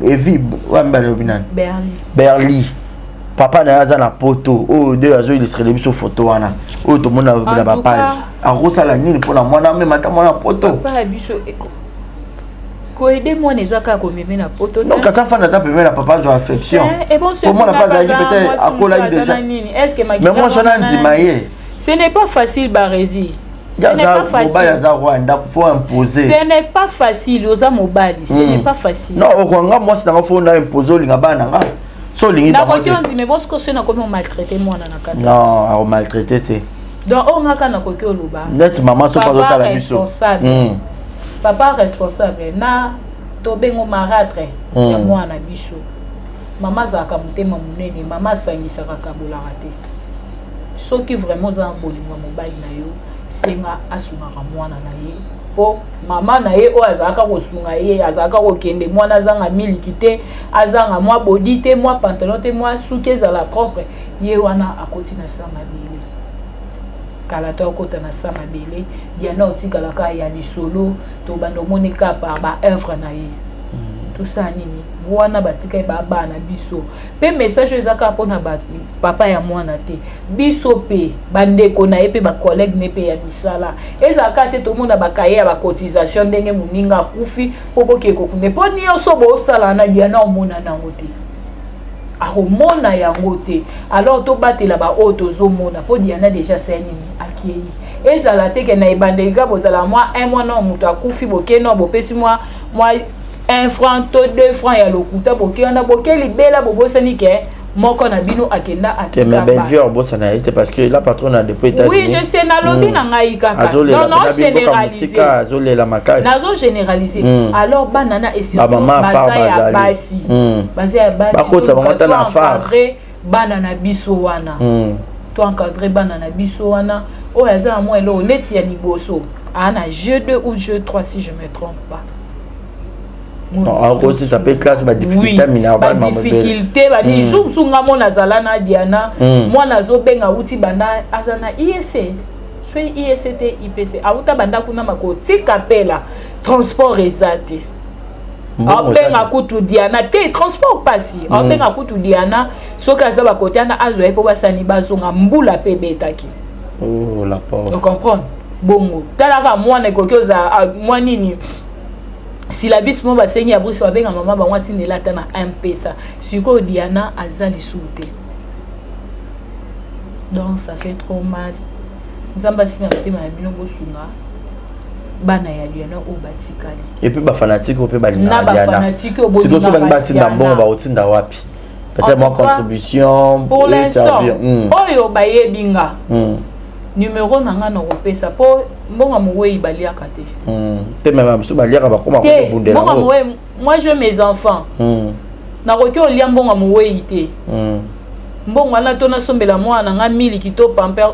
Evi wambe alobi nani? Berli. Berli, papa na ye aza na poto oyo nde azoillustrele biso photo wana oyo tomona na bapage, akosala nini mpona mwana amema ata mwana poto? Papa ya biso, koaider mwana eza kaka komeme na poto. Non, kasi afanda ata pembeni na papa, azwa affection po mwana mpe azalaki peut-être akolaki déjà, mais mwasi wana ndima ye. Ce n'est pas facile, Barezi. Ce n'est pas facile. Mobali aza roi ndako, faut imposer. Ce n'est pas facile, oza mobali, ce n'est pas facile. Non, okwanga mwasi nanga, faut na imposer, olinga bana nanga so olingi. Nakoki ondime bon siko soki nakomi omaltraite mwana na kati. Non, akomaltraite te. Donc oyo ngaka nakoki oloba neti mama so azotala biso. Responsable, papa responsable na tobengo marâtre ya mwana biso, mama azalaka motema monene, mama asangisaka, kabolaka te. Soki vraiment oza na bolingo ya mobali na yo, senga asungaka mwana na ye, mpo mama na ye oyo azalaka kosunga ye, azalaka kokende, mwana azanga miliki te, azanga mwa body te, mwa pantalon te, mwa suki ezala propre, ye wana akoti na sa mabele kala to akota na sa mabele. Diana otikalaka ya lisolo, tobanda omoni kaka par baœuvre na ye. Tosala nini? Wana batikali babana biso mpe message oyo eza kaka mpona papa ya mwana te, biso mpe bandeko na ye mpe bacollègue ne mpe ya misala. Ezalaka te tomona bakaye ya bacotisation ndenge moninga akufi mpo bokee kokunde, mpo nyonso bosala na Diana omona nango te, akomona yango te. Alors tobatela baoyo tozomona, mpo Diana déjà asali nini? Akei. Ezala te ke na ebandeli kaka bozala mwa un mois no moto akufi, boke no bopesi mwa 1 franc to 2 franc ya lokuta, boke wana, boke libela, bobosani ke moko na bino akenda. Atika. Mais Bellevue obosana ye te, parce que la patronne depuis États-Unis. Oui, je sais, nalobi na ngai kaka. Non, non, généraliser. Azolela makasi. Nazo généraliser. Alors bana na et surtout baza ya basi, baza ya basi. Bakotisa bango ata na phare. Bana na biso wana, to encadre bana na biso wana. Oyo aza na mwa eloko neti ya liboso aa na G2 ou G3, si je me trompe pas. Akosisa mpe classe, badifficulté minerval. Badifficulté bani jour mosusu nga mona azala na Diana, mwana azobenga, awuti banda aza na IEC, soki IEC te IPC, awuta banda kuna makotika mpela transport eza te, abenga kutu Diana te, transport pasi, abenga kutu Diana soki aza bakote wana, azwa ye mpo basani bazonga, mbula mpe ebetaki. Oh, la pauvre. Ocomprendre bongo, talaka mwana ekoki ozala mwa nini, syllabus mo basengi ya brise, babenga mama bango atindela ata na Mpesa. Sikoyo Diana aza lisusu te, donc ça fait trop mal. Nzambe asina motema na bino, bosunga bana ya Diana oyo batikali. Et puis bafanatike oyo mpe balingaka Na Diana. bafanatike oyo Sikoyo so balingi bolingaka batinda Diana. mbongo, bakotinda wapi? Peut-être mwa En tout cas, contribution pour et l'instant servir. Oyo bayebi nga, numéro na nga nakopesa, mpo mbongo mowei baliaka te. Te, me biso baliaka, bakoma Te. kobundela. Mbongo mowei, moi je mes enfants, nakoki olia mbongo mowei te. Mbongo wana to nasombela mwana na nga miliki to pamper,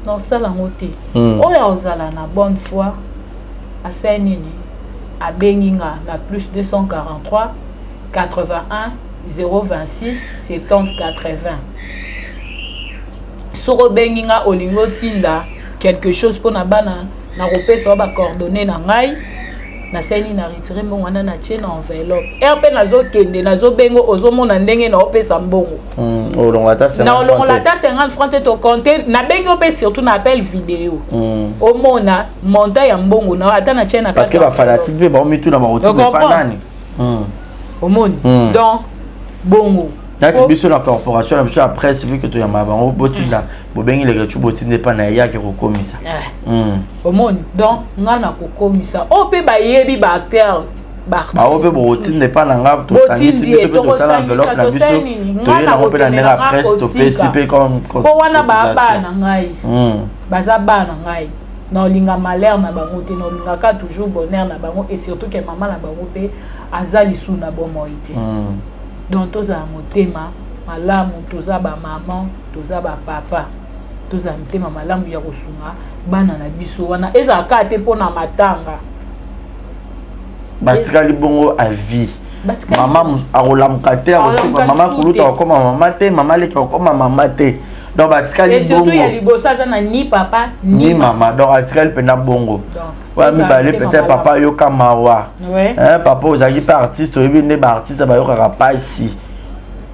Nasala yango te. Oyo azala na bonne foi, asali nini? Abengi nga na plus 243 81 026 70 80. Soki obengi nga, olingi otinda quelque chose mpona bana, nakopesa wa bacoordonnées na ngai. Nasali na retire mbongo wana, natie na enveloppe ere mpe nazokende, nazobenga, ozomona ndenge naopesa mbongo. Olongola ata 50 na olongola francs te. Ata 50 franc te, tocompte, nabengi yo mpe surtout na appel vidéo, omona montant ya mbongo na ata na tie na Parce que kati ya bafanatike mpe baomituna bakotinda epa Ocomprendre? nani. Omoni? Donc bongo. Nati biso na corporation na biso ya presse, vu que toyamba bango, botinda, bobengi Leketu, botinda epa na ye yaki kokomisa. Omoni? Donc nga na kokomisa oyo mpe bayebi baacteur. Bao mpe bokotinda epa na nga, tosangisi biso mpe tosala enveloppe na biso, toye nango mpe na ndenge ya presse, topesi mpe comme mpo wana baa bana ngai, baza bana ngai. Naolinga malheur na bango te, naolingaka toujours bonheur na bango, et surtout ke mama na bango mpe aza lisusu na bomoi te. Donc tozala motema malamu, toza bamama, toza bapapa, tozala mitema malamu ya kosunga bana na biso. Wana ezala kaka te mpona matanga. Batikali bongo à vie. Mama akolamuka te, akosuka mama kuluta, akokoma mama te, mama leki akokoma mama te. Donc batikali bongo ya liboso aza na ni papa ni mama, donc atikali mpena bongo. Oya mibale, peut-être papa ayoka mawa, papa ozalaki mpe artiste, oyebi nde baartiste bayokaka pasi,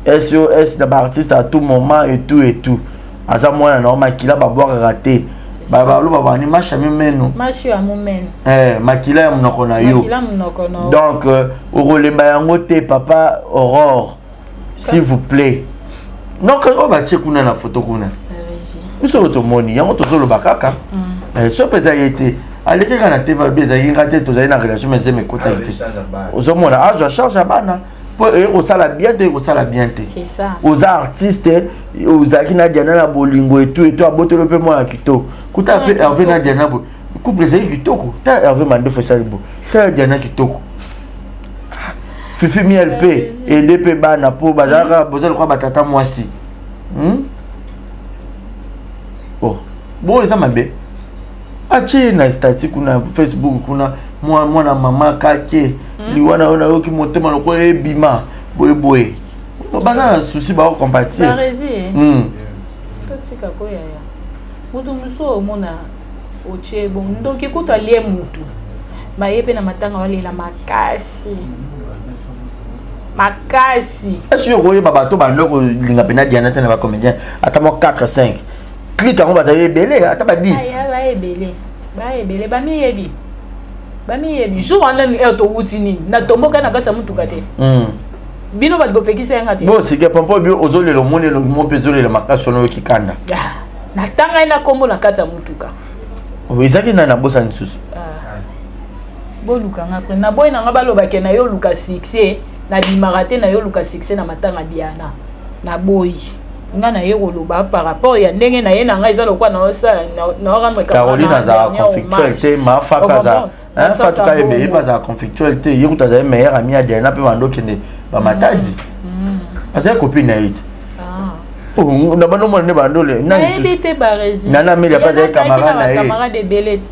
SOS na baartiste à tout moment et tout et tout. Aza mwana na yo, makila babwakaka te, baloba bani masha mimeno. Mashi ya mumeno. Eh, makila ya monoko na yo. Donc okolemba yango te. Papa Aurore, s'il vous plaît. Donc oyo batie kuna na photo kuna, biso oyo tomoni yango, tozoloba kaka so mpe eza ye te, aleki kaka na tv, alobi ezalaki nga te, tozali na relation, mais zemi ekotaki te. Ozomona azwa charge ya bana mpo eye kosala bien te, ekosala bien te. Oza artiste, ozalaki na Diana na bolingo etu etu, aboteli mpe mwana kitoko. Kuta mpe Hervé na Diana boye, couple ezali kitoko. Ta Hervé Mandefu esali bo, ta Diana kitoko, Fifi Miel mpe ede mpe bana mpo bazalaka, boza lokola batata mwasi. Oh, bongo eza mabe. Atie na statut kuna, Facebook kuna, mwana mama kake liwa na yo, nayoki motema lokola ebima boye boye. Baza na souci, bakocompatir. Totika koyaya motu mosusu omona otie bon ndoki kutu alie mutu baye mpe na matanga balela makasi makasi. Est-ce que okoyeba bato bando kolinga mpena Diana te na bacomédien, ata mwa 4 5 clique yango bazali ebele, ata ba 10? Baebele, baebele, bamiyebi, bamiyebi. Jour wana heure towuti nini, natomboka na kati ya motuka te. Bino bato bopekisa yanga te. Bo sike pompo bi ozolela, omoni elongi mo mpe ezolela makasi wana, oyoki kanda. Natanga ye na nkombo na kati ya motuka. Ezalaki nani? Nabosani lisusu. Boluka nga après. Naboyi na nga balobake na yo oluka succès, nabimaka te na yo oluka succès na matanga Diana. Naboyi nga na ye koloba par rapport ya ndenge na ye na ngai, eza lokola naosala naorendre. Caroline azalaka conflictuel te, mafa mpe aza Fatuka yebe, ye mpe azalaka conflictuel te. Ye kutu azali meilleur ami ya Diana mpe bando okende bamatadi, azali copine na ye te na bando mwana nde bandole. Nayebi te, Baresi. Nana Amelia mpe azali camarade na ye. Camarade ebele ti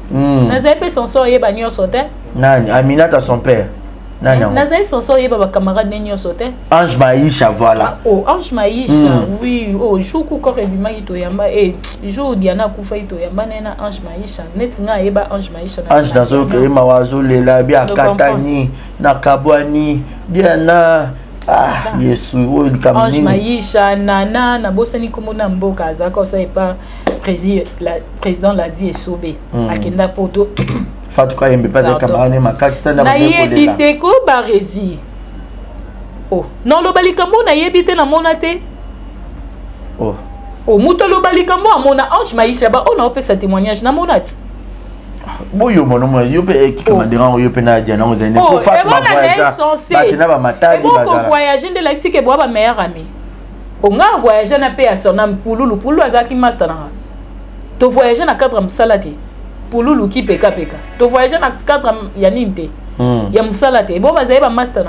nazali mpe sonso oyeba nyonso te. Nani? Aminata, son père, nani yango? Nazali sonso oyeba bacamarade ne nyonso te. Ange Maisha, voilà. Oh, Ange Maisha. Oui, oh, jour kukor ebimaki toyamba e, jour Diana akufaki toyamba naye na Ange Maisha. Neti ngai ayeba Ange Maisha. Ange nazoyoka ye mawa, azolela bi akatani nakabwani Diana. Ah, Yesu, oyo likambo. Ange Maisha, nana nabosani nkombo na mboka, azalaka osala epa président Ladi Esobe. Akenda poto. Fatou Kayembe mpe azali camarade makasi. Tanda nayebi te ko Baresi. Oh, noloba likambo nayebi te, namona te. Oh. Oh, moto aloba likambo amona. Ange Maisha, ba oyo naopesa témoignage, namona ti. Boyo mono yo mpe ekikamadera yo mpe na Diana ozali ne po Fatou bavoyage na bamatadi kovoyage nde elakisi ke boa bameilleur ami. Onga voyage na mpe ya sona Pululu. Pululu azalaki master nanga, tovoyage na cadre ya mosala te. Pululu ki pekapeka, tovoyage na cadre ya nini te, ya mosala te. Bo bazali bamaster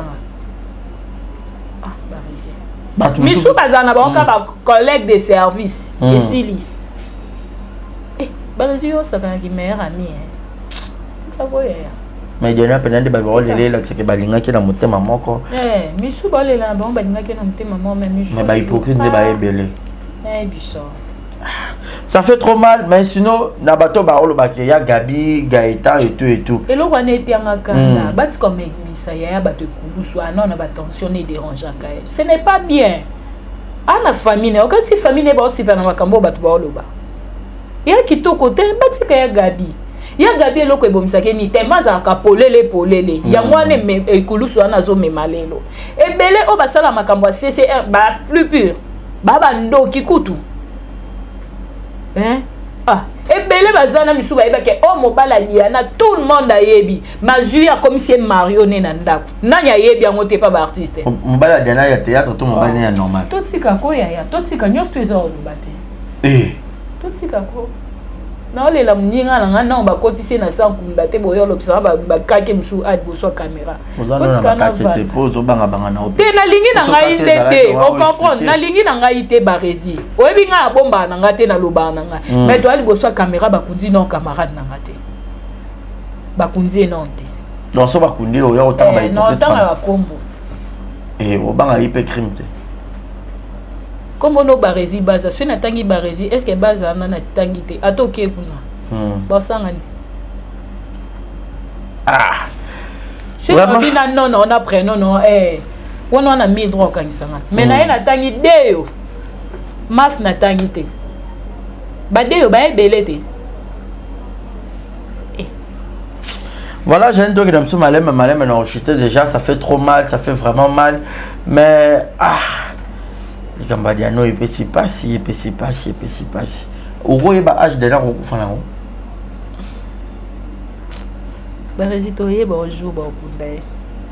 nanga misu, bazala na bango kaka bacollègue de service. Esili Baresi, yo osakanaki meilleur ami akoyaya. Mais Diana mpenza nde bato baolela, elakisaki balingaki na motema moko. Misu baolela na bango, balingaki na motema moko, mais misu Mais bahypocrite nde baebele. Nayebiso. Ça fait trop mal, mais sinon na bato baolobaki ya Gabi, Gaëtan et tout et tout. Eloko wana etianga kanda. Batika komemisa yaya bato ekulusu ana na batension ne dérangeaka ye, ce n'est pas bien. Ana famille na okati, famille na ye baosipa na makambo oyo bato baoloba ya kitoko te. Batika ya Gabi. Ya Gabi, eloko ebomisaki nini? Tema azalaka polele polele. Yango wana ekulusu wana azomema lelo. Ebele oyo basala makambo ya ccr ba plus pur, ba bandoki kutu, hein? Ah, ebele baza na misu bayebaki o oh, mobali ya Diana, tout le monde ayebi mazwi, akomisi ye marione na ndako. Nani ayebi yango te? Pa baartiste. Mobali ya Diana ya théâtre to mobali ya normal? Totika ko yaya, totika nyonso to eza oloba te. Eh. Totika ko. Naolela moninga na ngai nao bakotisi ye na sa nkunda te, boye olobisaka bakake mosusu a liboso ya kamera. Te, nalingi na ngai nde te, ocomprendre, nalingi na ngai te. Baresi, oyebi ngai abombaka na ngai te, nalobaka na ngai. Mais toya liboso ya kamera, bakundi non camarade na ngai te, bakundi ye non te. Donc so bakundi oyo otanga eh, otanga bakombo. Obanga ye mpe crime te. Kombo no Baresi Baza, soki natangi Baresi, est ce que Baza wana natangi te? Ata oke kuna, basangani. Ah, soki nabi na nono na prénom no, eh, wana wana mille droit okangisanga. Mais naye natangi deyo maf, natangi te badeyo baebele te. Voilà, j'ai un doc dans malem, malem, non, chuté déjà, ça fait trop mal, ça fait vraiment mal. Mais, ah, likambo ya Diano epesi pasi, epesi pasi, epesi pasi. Okoyeba âge dena kokufa nango? Baresi, toyeba ojour bakunda ye.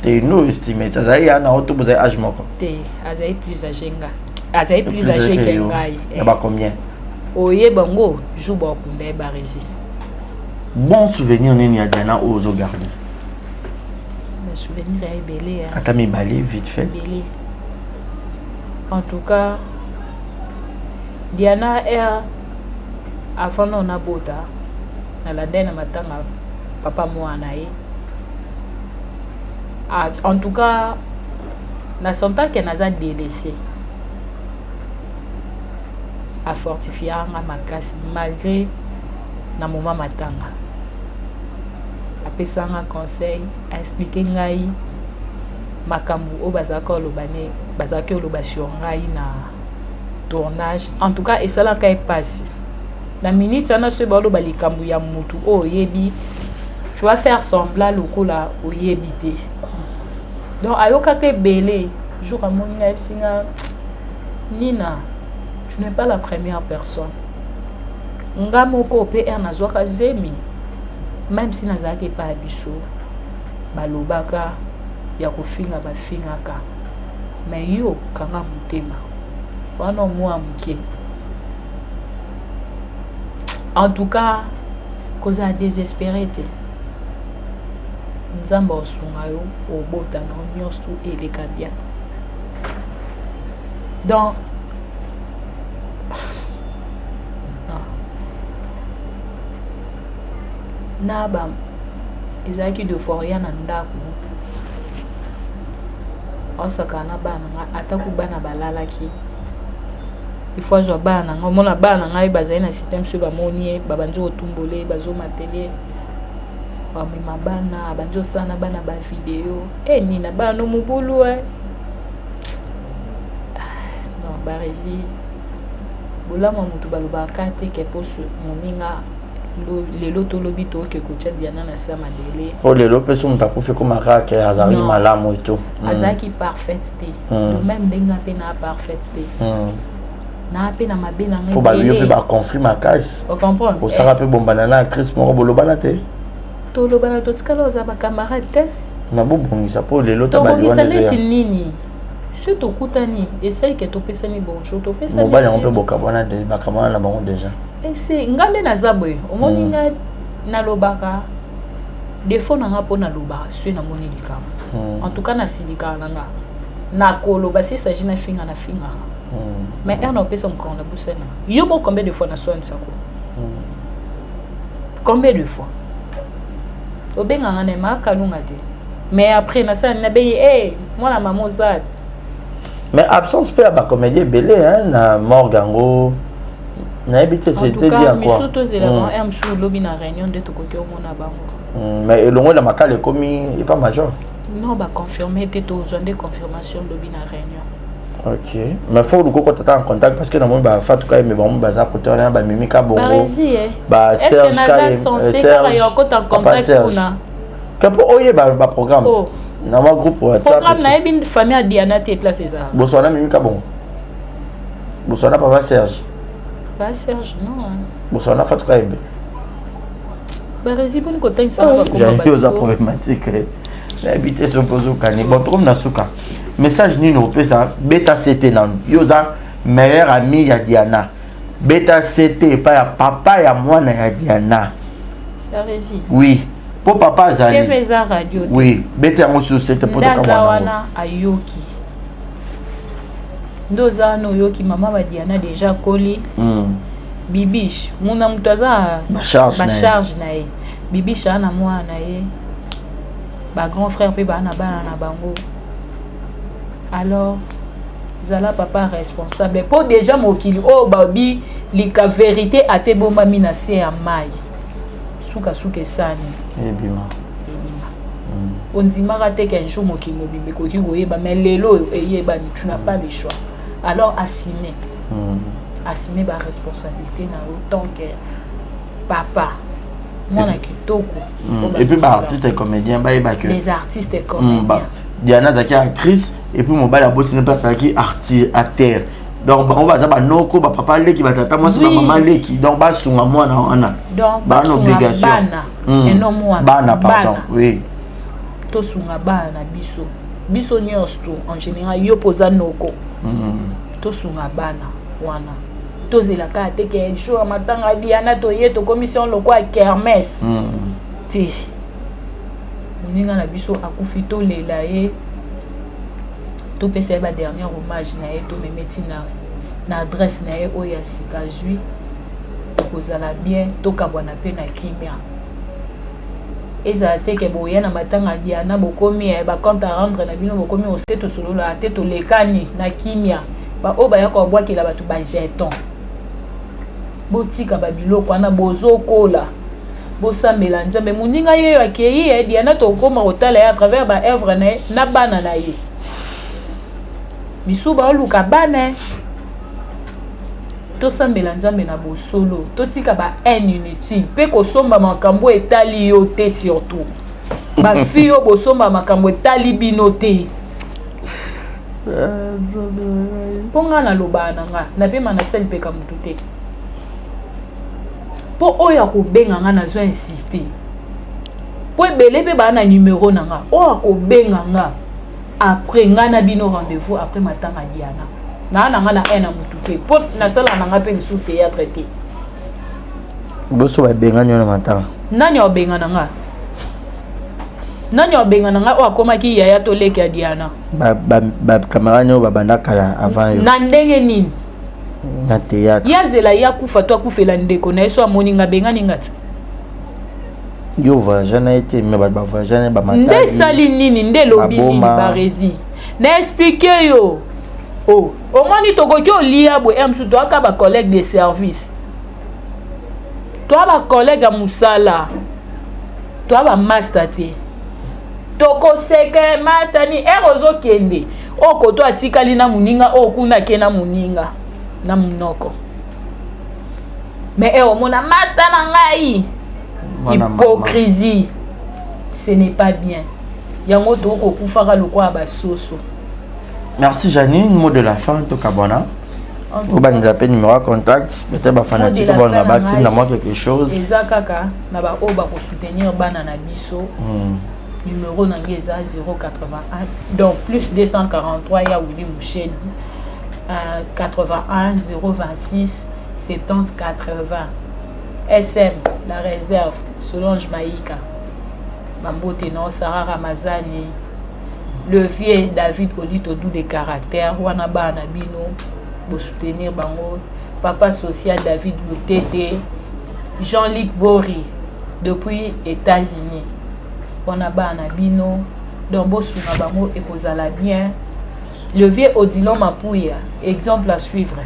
Te, no estime azali ya na oto bozali âge moko? Te, azali plus âgé nga, azali plus âgé ke ngai. Ya ba combien? Oyeba ngo jour bakunda ye, Baresi. Bon souvenir nini ya Diana oyo ozogarde? Basouvenir ya ebele. Ata mibale, vite fait. Ebele. En tout cas, Diana air avant no nabota, nalanda ye na matanga papa mwana ye. En tout cas, nasentake naza délaissé, afortifia nga makasi malgré na moma matanga. Apesa nga conseil, aexplike ngai makambo oyo bazalaki oloba, ne bazalaki oloba sur ngai na tournage. En tout cas, esalaka ye mpasi na minute wana. Soki baoloba likambo ya mutu oyo oyebi, tu vas faire semblant lokola oyebi te. Donc ayokaka ebele. Jour amoni ngai, ayebisi nga: "Nina, tu n'es pas la première personne. Nga moko mpe r nazwaka zemi, même si nazalaki epai ya biso, balobaka ya kofinga, bafingaka. Mais yo kanga motema wana, mwa moke. En tout cas, kozala désespéré te, Nzambe aosunga yo, obota na nyonso eleka bien." Donc na ba ezalaki de fois oya na ndako, aosaka na bana na ngai, atako bana balalaki, il faut azwa bana na ngai. Omona bana na ngai bazali na système, soki bamoni ye, babandi kotumbola ye, bazomatele, bamema bana, abandi kosala na bana bavideo e nina bana no mobulu e. Non, Baresi, bolamu ya motu balobaka te ke poso moninga lelo tolobi toke kotia Diana na se mabele. Po lelo mpe so moto akufi, ekoma kaka ke azalaki malamu eto. Azalaki parfaite te. De même ndenge mpe na parfaite te, naa mpe na mabe na ngai. Po bayo mpe baconflit makasi. Ocomprendre. Osaka mpe bombana na actrice moko, bolobana te? Tolobana, totikala oza bacamarade te. Na bobongisa mpo lelo. Tobongisa neti nini? Soki tokutani, esali ke topesani bonjour, topesani. Mobali yango mpe bokabwana, bakabwana na bango déjà? Ese nga nde naza boye, omoni nga nalobaka défaut na nga mpo nalobaka soki namoni likambo. En tout cas, nasilikaka na nga, nakoloba. Si s'agit nafinga, nafingaka. Mais ere na opesa mokongo na busana yo mo, combien de fois naswanisako? Combien de fois obenganga na makalunga te? Mais après nasala nabengi e mwana mama oza. Mais absence mpe ya bacomédie ebele na morgue yango, nayebi te c'était dit à quoi. Misu tozela bango ya mosusu lobi na réunion nde tokoki omona bango. Mais elongo na makala ekomi epa major? Non, baconfirme te, tozwa nde confirmation lobi na réunion. Ok, mais faut oluka okota ta en contact, parce que namoni bafatu kayembe, bango baza kote wana, bamimi ka bongo, baserge. Ke mpo oyeba baprogramme na mwa groupe WhatsApp. Programme, nayebi famille ya Diana te, place ezala. Boswana mimi ka bongo, boswana papa Serge? Pa Serge, non. Boswana Fatu Kayembe? Baresi, mponi kotangisa? Oza problématique, nayebi te soki ozokani. Bon, tokomi na suka. Message nini opesa? Beta sete nanu, yo oza meilleur ami ya Diana. Beta sete epai ya papa ya mwana ya Diana. Oui. Po papa azali. TV eza radio. Oui, beta yango sur sete po tokamwana. Wana ayoki. Nde oza wana oyoki mama ba Diana déjà koli. Bibiche, muna mutu aza ba charge na ye. Bibiche ana mwana na ye. Ba grand frère pe ba na bana na bango. Alors zala papa responsable po déjà mokili oyo babi lika verité ate ebombami na se ya mai sukasuka esani ebima ebima ondimaka te qu'un jour mokili mobimba ekoki koyeba, mais lelo oyo eyebani, tu n'as pas le choix. Alors assumer, assumer baresponsabilité na yo tant que papa. Mwana kitoko. Et puis baartiste et comédien bayeba que les artistes et comédiens, Diana azalaki actrice et puis mobali abotini mpe azalaki acteur, donc bango baza banoko, bapapa leki, batata mwasi, bamama leki, donc basunga mwana wana. Bana obligation bana, pardon, oui. Tosunga bana na biso, biso nyonso to en général. Yo mpo oza noko, tosunga bana wana. Tozela kaka te ke jour ya matanga Diana toye, tokomisi yango lokola kermesse te. Moninga na biso akufi, tolela ye, topesa ye badernier hommage na ye, tomeme ntina na adresse na ye oyo ya sika azwi. Tokozala bien, tokabwana mpe na kimia. Ezala te ke boya na matanga Diana, bokomi bacompte à rendre na bino, bokomi ose tosolola te. Tolekani na kimia. Baoyo baya kobwakela bato bajeton, botika babiloko wana. Bozokola, bosambela Nzambe. Moninga ye oyo akei ye Diana, tokóma kotala ye à travers baœuvre na ye na bana na ye. Misu baoluka bana. Tosambela Nzambe na bosolo, totika ba haine inutile mpe kosomba makambo etali yo te, surtout bafille oyo bosomba makambo etali bino te. Mpo ngai nalobaka na nga, napema na sel mpeka motu te, mpo oyo akobenga nga nazo insiste, mpo ebele mpe baa na numero na nga. Oyo akobenga nga après, ngai na bino rendez-vous après matanga Diana. Naa na nga na na motu te, mpo nasala na nga mpe lisusu théâtre te. Boso babengani yo na matanga? Nani abenga na nga? Nani abenga na nga oyo akomaki yaya to leki ya Diana? Bacamarade oyo babanda kala avant yo. Na ndenge nini? Na théâtre. Ye azela ye akufa to akufela ndeko na ye, so amoni nga, abengani nga ti. Yo voyage na ye te, mais bato bavoyage na ye. Nde esali nini? Nde elobi nini? Baresi na expliquer yo. O omoni, tokoki olia boye ya mosusu, toyaka bacollègue de service, toya bacollègue ya mosala, toya bamaster te. Tokoseka master ni ere ozokende oyo koto atikali na moninga oyo kuna ake na moninga na monoko, mais ere omona master na ngai, hypocrisie, ce n'est pas bien. Yango tokokufaka lokola basoso. Merci Janine. Mot de la fin, tokabwana, obandela mpe numéro ya contact, peut-être bafanatique bona batinda mwa quelque chose. Eza kaka na baoyo bakosoutenir bana na biso. Numéro na ngai eza 081, donc plus 243 ya Willi Musheni, 81 026 70 80. SM la réserve, Solange Maïka, bambote no Sarah Ramazani, le vieux David Olito, doux de caractère wana, bana na bino bosoutenir bango, papa social David Lutete, Jean-Luc Bori depuis États-Unis wana, bana na bino. Donc bosunga bango, ekozala bien. Le vieux Odilon Mapuya, exemple à suivre.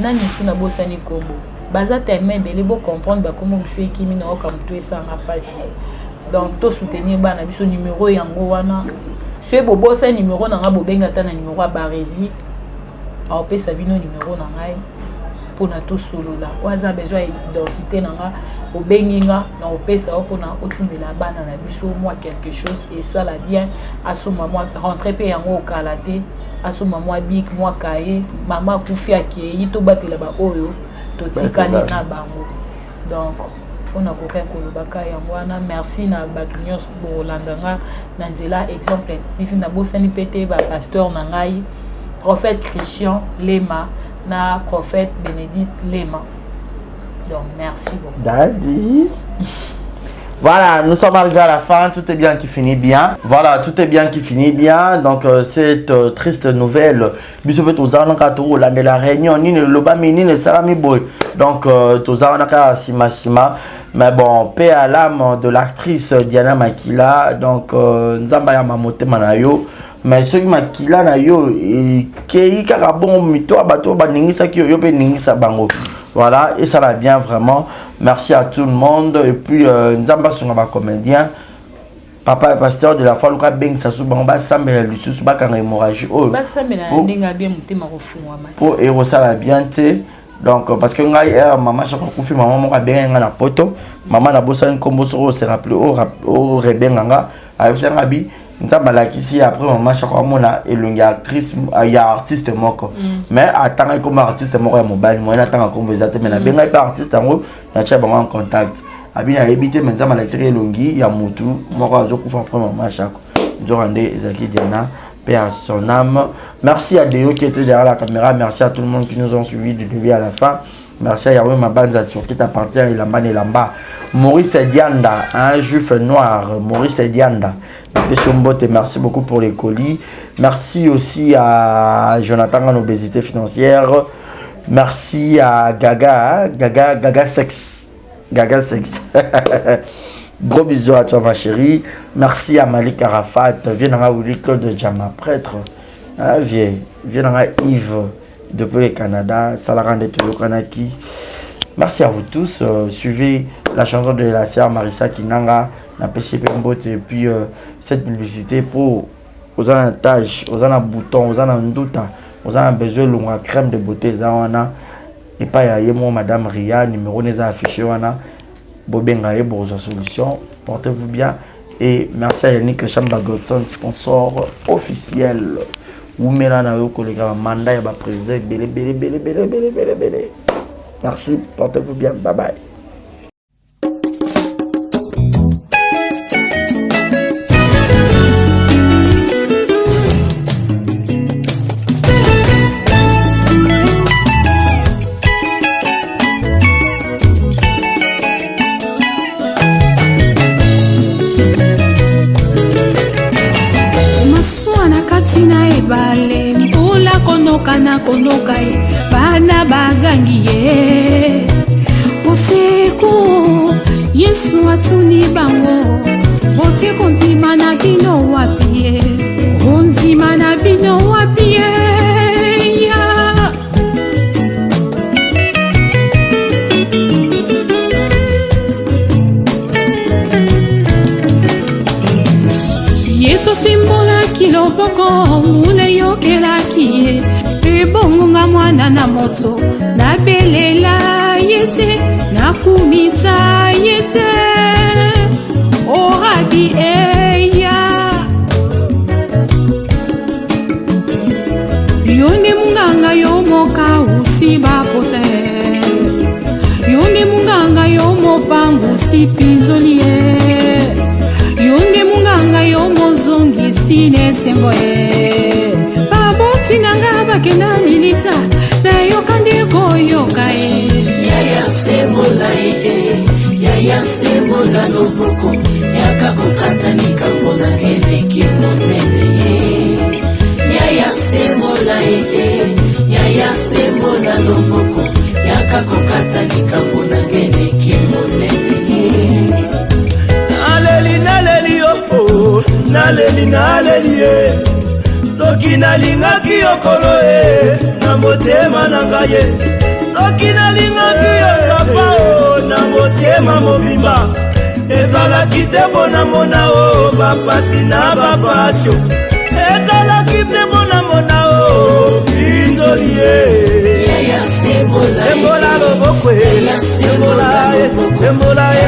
Nani mosusu nabosani nkombo? Baza tellement ebele, bocomprendre bakombo mosusu ekimi na oka motu, esanga mpasi. Donc tosoutenir bana biso. Numero yango wana. Soki bobosani numero na ngai, bobengi ata na numero ya Baresi, aopesa bino numero na ngai mpona tosolola. Oyo aza besoin ya identité na nga, obengi nga na opesa yo mpona otindela bana na biso mwa quelque chose esala bien, asomba mwa rentrée mpe yango okala te, asomba mwa bic, mwa cahier. Mama akufi, akei, tobatela baoyo totikali na bango. Donc mpona kokai kolobaka yango wana. Merci na bato nyonso bokolanda nga na nzela Exemple TV. Nabosani mpe te bapasteur na ngai, prophète Christian Lema. Na prophète Bénédicte Lema. Donc merci beaucoup. Daddy. Voilà, nous sommes arrivés à la fin. Tout est bien qui finit bien. Voilà, tout est bien qui finit bien. Donc, euh, cette euh, triste nouvelle, biso pe toza na kaka tokolandela réunion nini elobami nini esalami boye. Donc, euh, toza wana kaka sima sima. Mais bon, paix à l'âme de l'actrice Diana Makila. Donc, euh, Nzamba ya motema na yo. Mais soki makila na yo ekei kaka bongo mito ya bato oyo baningisaki yo, yo mpe ningisa bango. Voilà, et ça va bien vraiment. Merci à tout le monde. Et puis, euh, Nzamba asunga ba comédien. Papa et pasteur de la foi luka bengisa su bango basambela lisusu bakanga hémorragie oyo. Basambela na ndenge ya bien motema kofungwama te. Po ekosala bien te. Donc euh, parce que ngai eh, mama soki akufi mama moko abengaki ngai na poto mama nabosani nkombo soki ose rappele orebenga nga ayebisa nga bi nzambe alakisi ye après mama shako amona elongi ya actrice ya artiste moko mm. mais atangaki nkombo artiste moko ya mobali moyen atanga nkombo eza te mais mm. nabengaki mpe artiste yango natia bango en contact abi nayebi te mais nzambe alakisaki elongi ya mutu moko azokufa après mama shako nzoka nde ezalaki diana paix à son âme merci à Deo qui était derrière la caméra merci à tout le monde qui nous ont suivi du début à la fin Merci à Yahweh Mabanza, Turquie t'appartient, Elamba Nelamba. Maurice Dianda, un juif noir, Maurice Dianda. Mbote, merci beaucoup pour les colis. Merci aussi à Jonathan en obésité financière. Merci à Gaga, hein, Gaga, Gaga Sex. Gaga Sex. Gros bisous à toi, ma chérie. Merci à Malik Arafat. Viens dans la Claude Jama, prêtre. Hein, viens, viens dans la Yves depuis le Canada. Salaka nde toyokanaki. Merci à vous tous. Euh, suivez la chanson de la sœur Marissa Kinanga, na PCP Mbote, et puis euh, cette publicité pour oza na tâche, oza na bouton, oza na nduta, oza na besoin longa crème de beauté eza wana epai ya ye moko madame Ria, numéro na eza affiché wana, bobenga ye bokozwa solution. Portez-vous bien et merci à Yannick Chamba Godson, sponsor officiel. Wumela na yo koleka ba mandat ya ba président ebele ebele ebele ebele ebele ebele ebele. Merci, portez-vous bien, bye bye. Masuwa na kati na ebale mbula konoka na konoka ye bana bagangi ye usiku yesu atuni bango botie kondima na bino wapi ye kondima na bino wapi ye Yesu asimbolaki loboko mbula eyokelaki ye ebongo nga mwana na moto nabelela ye te nakumisa ye te orabi eya yo nde munganga yo mokausi bapote yo nde munganga yo mopangusi mpinzoli ye yo nde munganga yo mozongisi na esengo ye baboti na nga bakenda lilita nayoka nde koyoka ye yaya sembola ye yaya sembola loboko yaka kokata likambo na eleki monene ye yaya sembola ye yaya sembola loboko yaka kokata likambo na eleki monene ye naleli naleli yo oh, naleli naleli ye soki nalingaki yo kolo e na motema na ngai ye soki nalingaki yo papa o na motema mobimba ezalaki te mpo na mona o bapasi na bapasio ezalaki te mpo na mona o pinzoli ye sembola loboko e sembola e sembola e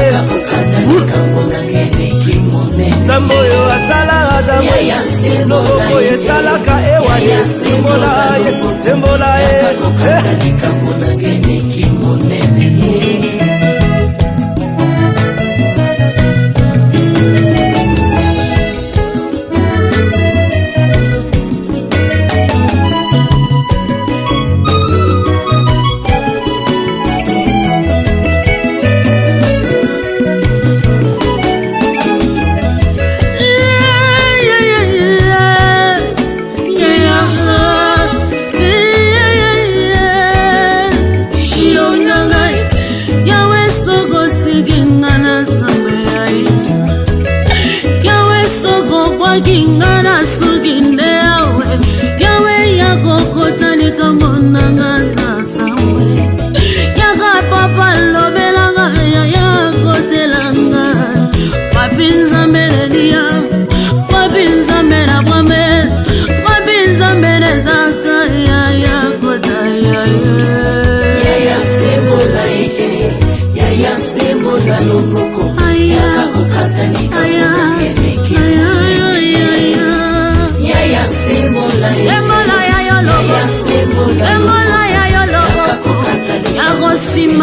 nzambe oyo asala adamu loboko esalaka ewa ye sembola ye sembola ye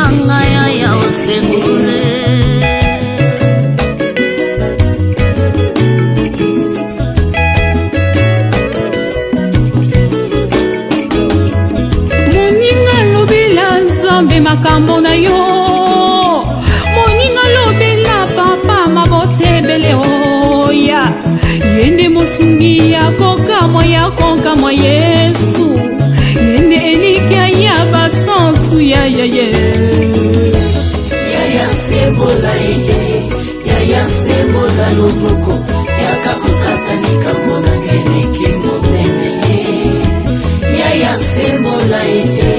monganga yaya osengule. Moninga lobela Nzambe makambo na yo, moninga lobela papa mabota ebele oya ye nde mosungi ya kokamwa ya kokamwa Yesu ye nde elikya ya basantu ya yaye. Yaya sembola ete, yaya sembola loboko, yaka kokata likambo na ngeleki monene. Yaya sembola ete,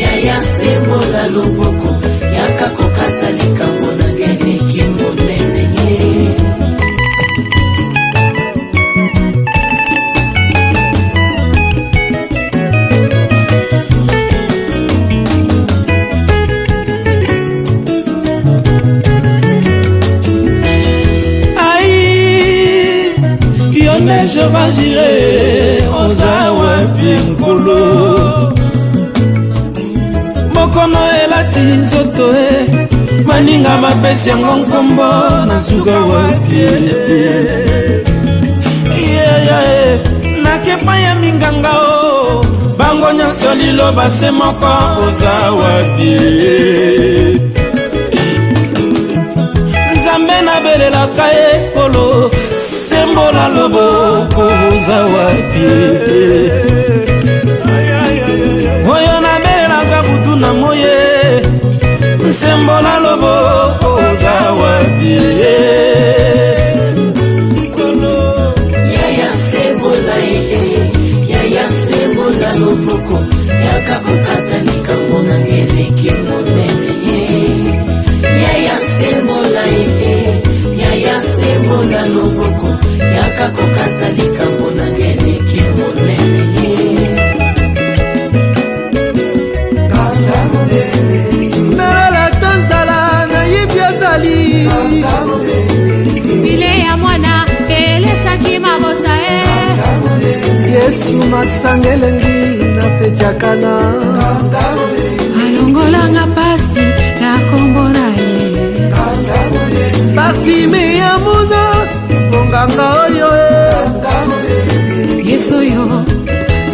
yaya sembola loboko, yaka kokata likambo na ngeleki monene. Ai, yo nde Jehova Jire, oza wapi nkolo? Bokono elati nzoto e, baninga bapesi yango nkombo, na suka wapi? Yeah, yeah. Nakepa ya minganga o, bango nyonso liloba se moko, oza wapi? Nzambe nabelelaka ye kolo, sembola loboko, oza wapi? Oyo nabelelaka butu na moye, sembola loboko, oza wapi? Yaya sembola ete, yaya sembola loboko, yaka kokata likambo na ngeleki monene. Yaya sembola ete, yaya sembola loboko, yaka kokata likambo na ngeleki monene. Nalala to nzala, nayibi azali Bile ya mwana elesaki mabota e. Yesu masanga elengi na feti ya Kana. Alongolanga pasi na kombo na ye. Bartime ya mona bonganga oyo. Yesu oyo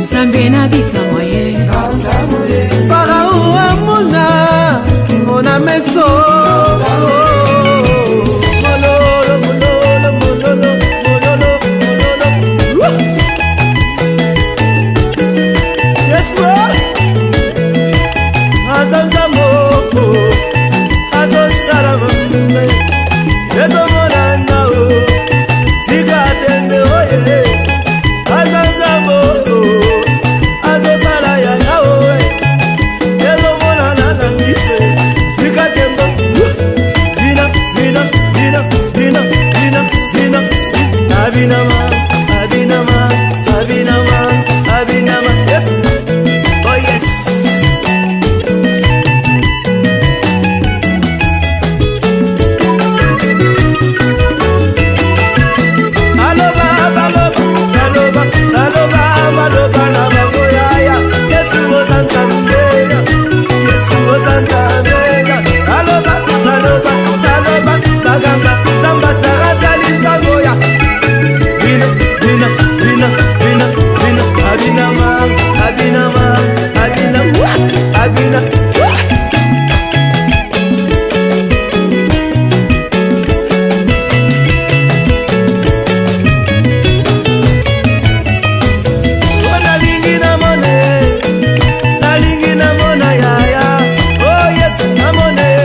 Nzambe na bikamwa ye. Farao amona kimona meso. Mololo, mololo, mololo, mololo, mololo. Yesu aza nzambo, azosala mambe ezomonana o, tika tembe oye, aza nzambo, azosala yanga oye, ezomonana na miso, tika tembe. Bina bina bina bina bina bina, abinama abinama abinama abinama. Yes, oh yes. Baloba baloba baloba baloba baloba na bango yaya, Yesu oza Nzambe ya, Yesu oza Nzambe ya. Baloba baloba baloba baganga, Nzambe asara azali Nzambe ya. Bina bina bina bina bina, abinama abinama abina wa abina wa. O nalingi namona ye, nalingi namona yaya, o Yesu namona ye,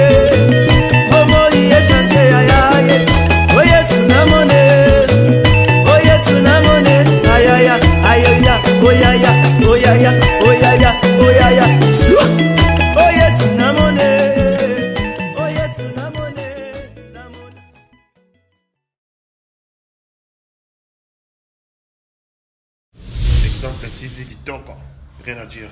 bomoi echange yaya ye, o Yesu namona ye, o Yesu namona ye, ayaya ayoya oyaya oyaya oyaya oyaya Sua! O Yesu namona ye, o Yesu namona ye. Exemple TV kitoko, rien à dire.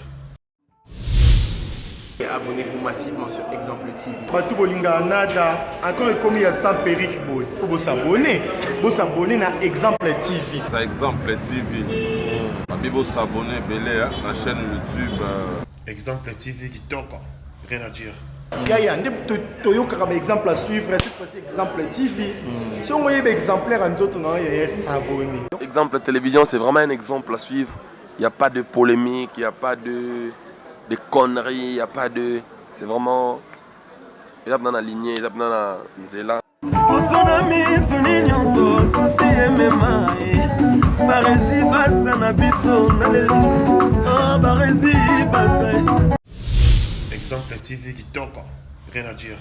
Abonnez-vous massivement sur Exemple TV. Bato bolingaka nada encore ekomi ya sans perruque boye, faut bosabone, bosabone na Exemple TV. Ça Exemple TV. Babi bosabone ebele na chaîne YouTube. Exemple TV kitoko, rien à dire. Yaya nde toyokaka ba exemple à suivre, cette fois-ci Exemple TV. Soki oyeba exemplaire ya nzoto na yo yaya, s'abonner. Exemple télévision, c'est vraiment un exemple à suivre. Il n'y a pas de polémique, il n'y a pas de conneries, il n'y a pas de. C'est vraiment. Eza na lignée, eza na nzela. Poso na misuni nyonso susi emema ye baresi baza na biso na lelo ah, baresi baza. Exemple TV kitoko, rien à dire.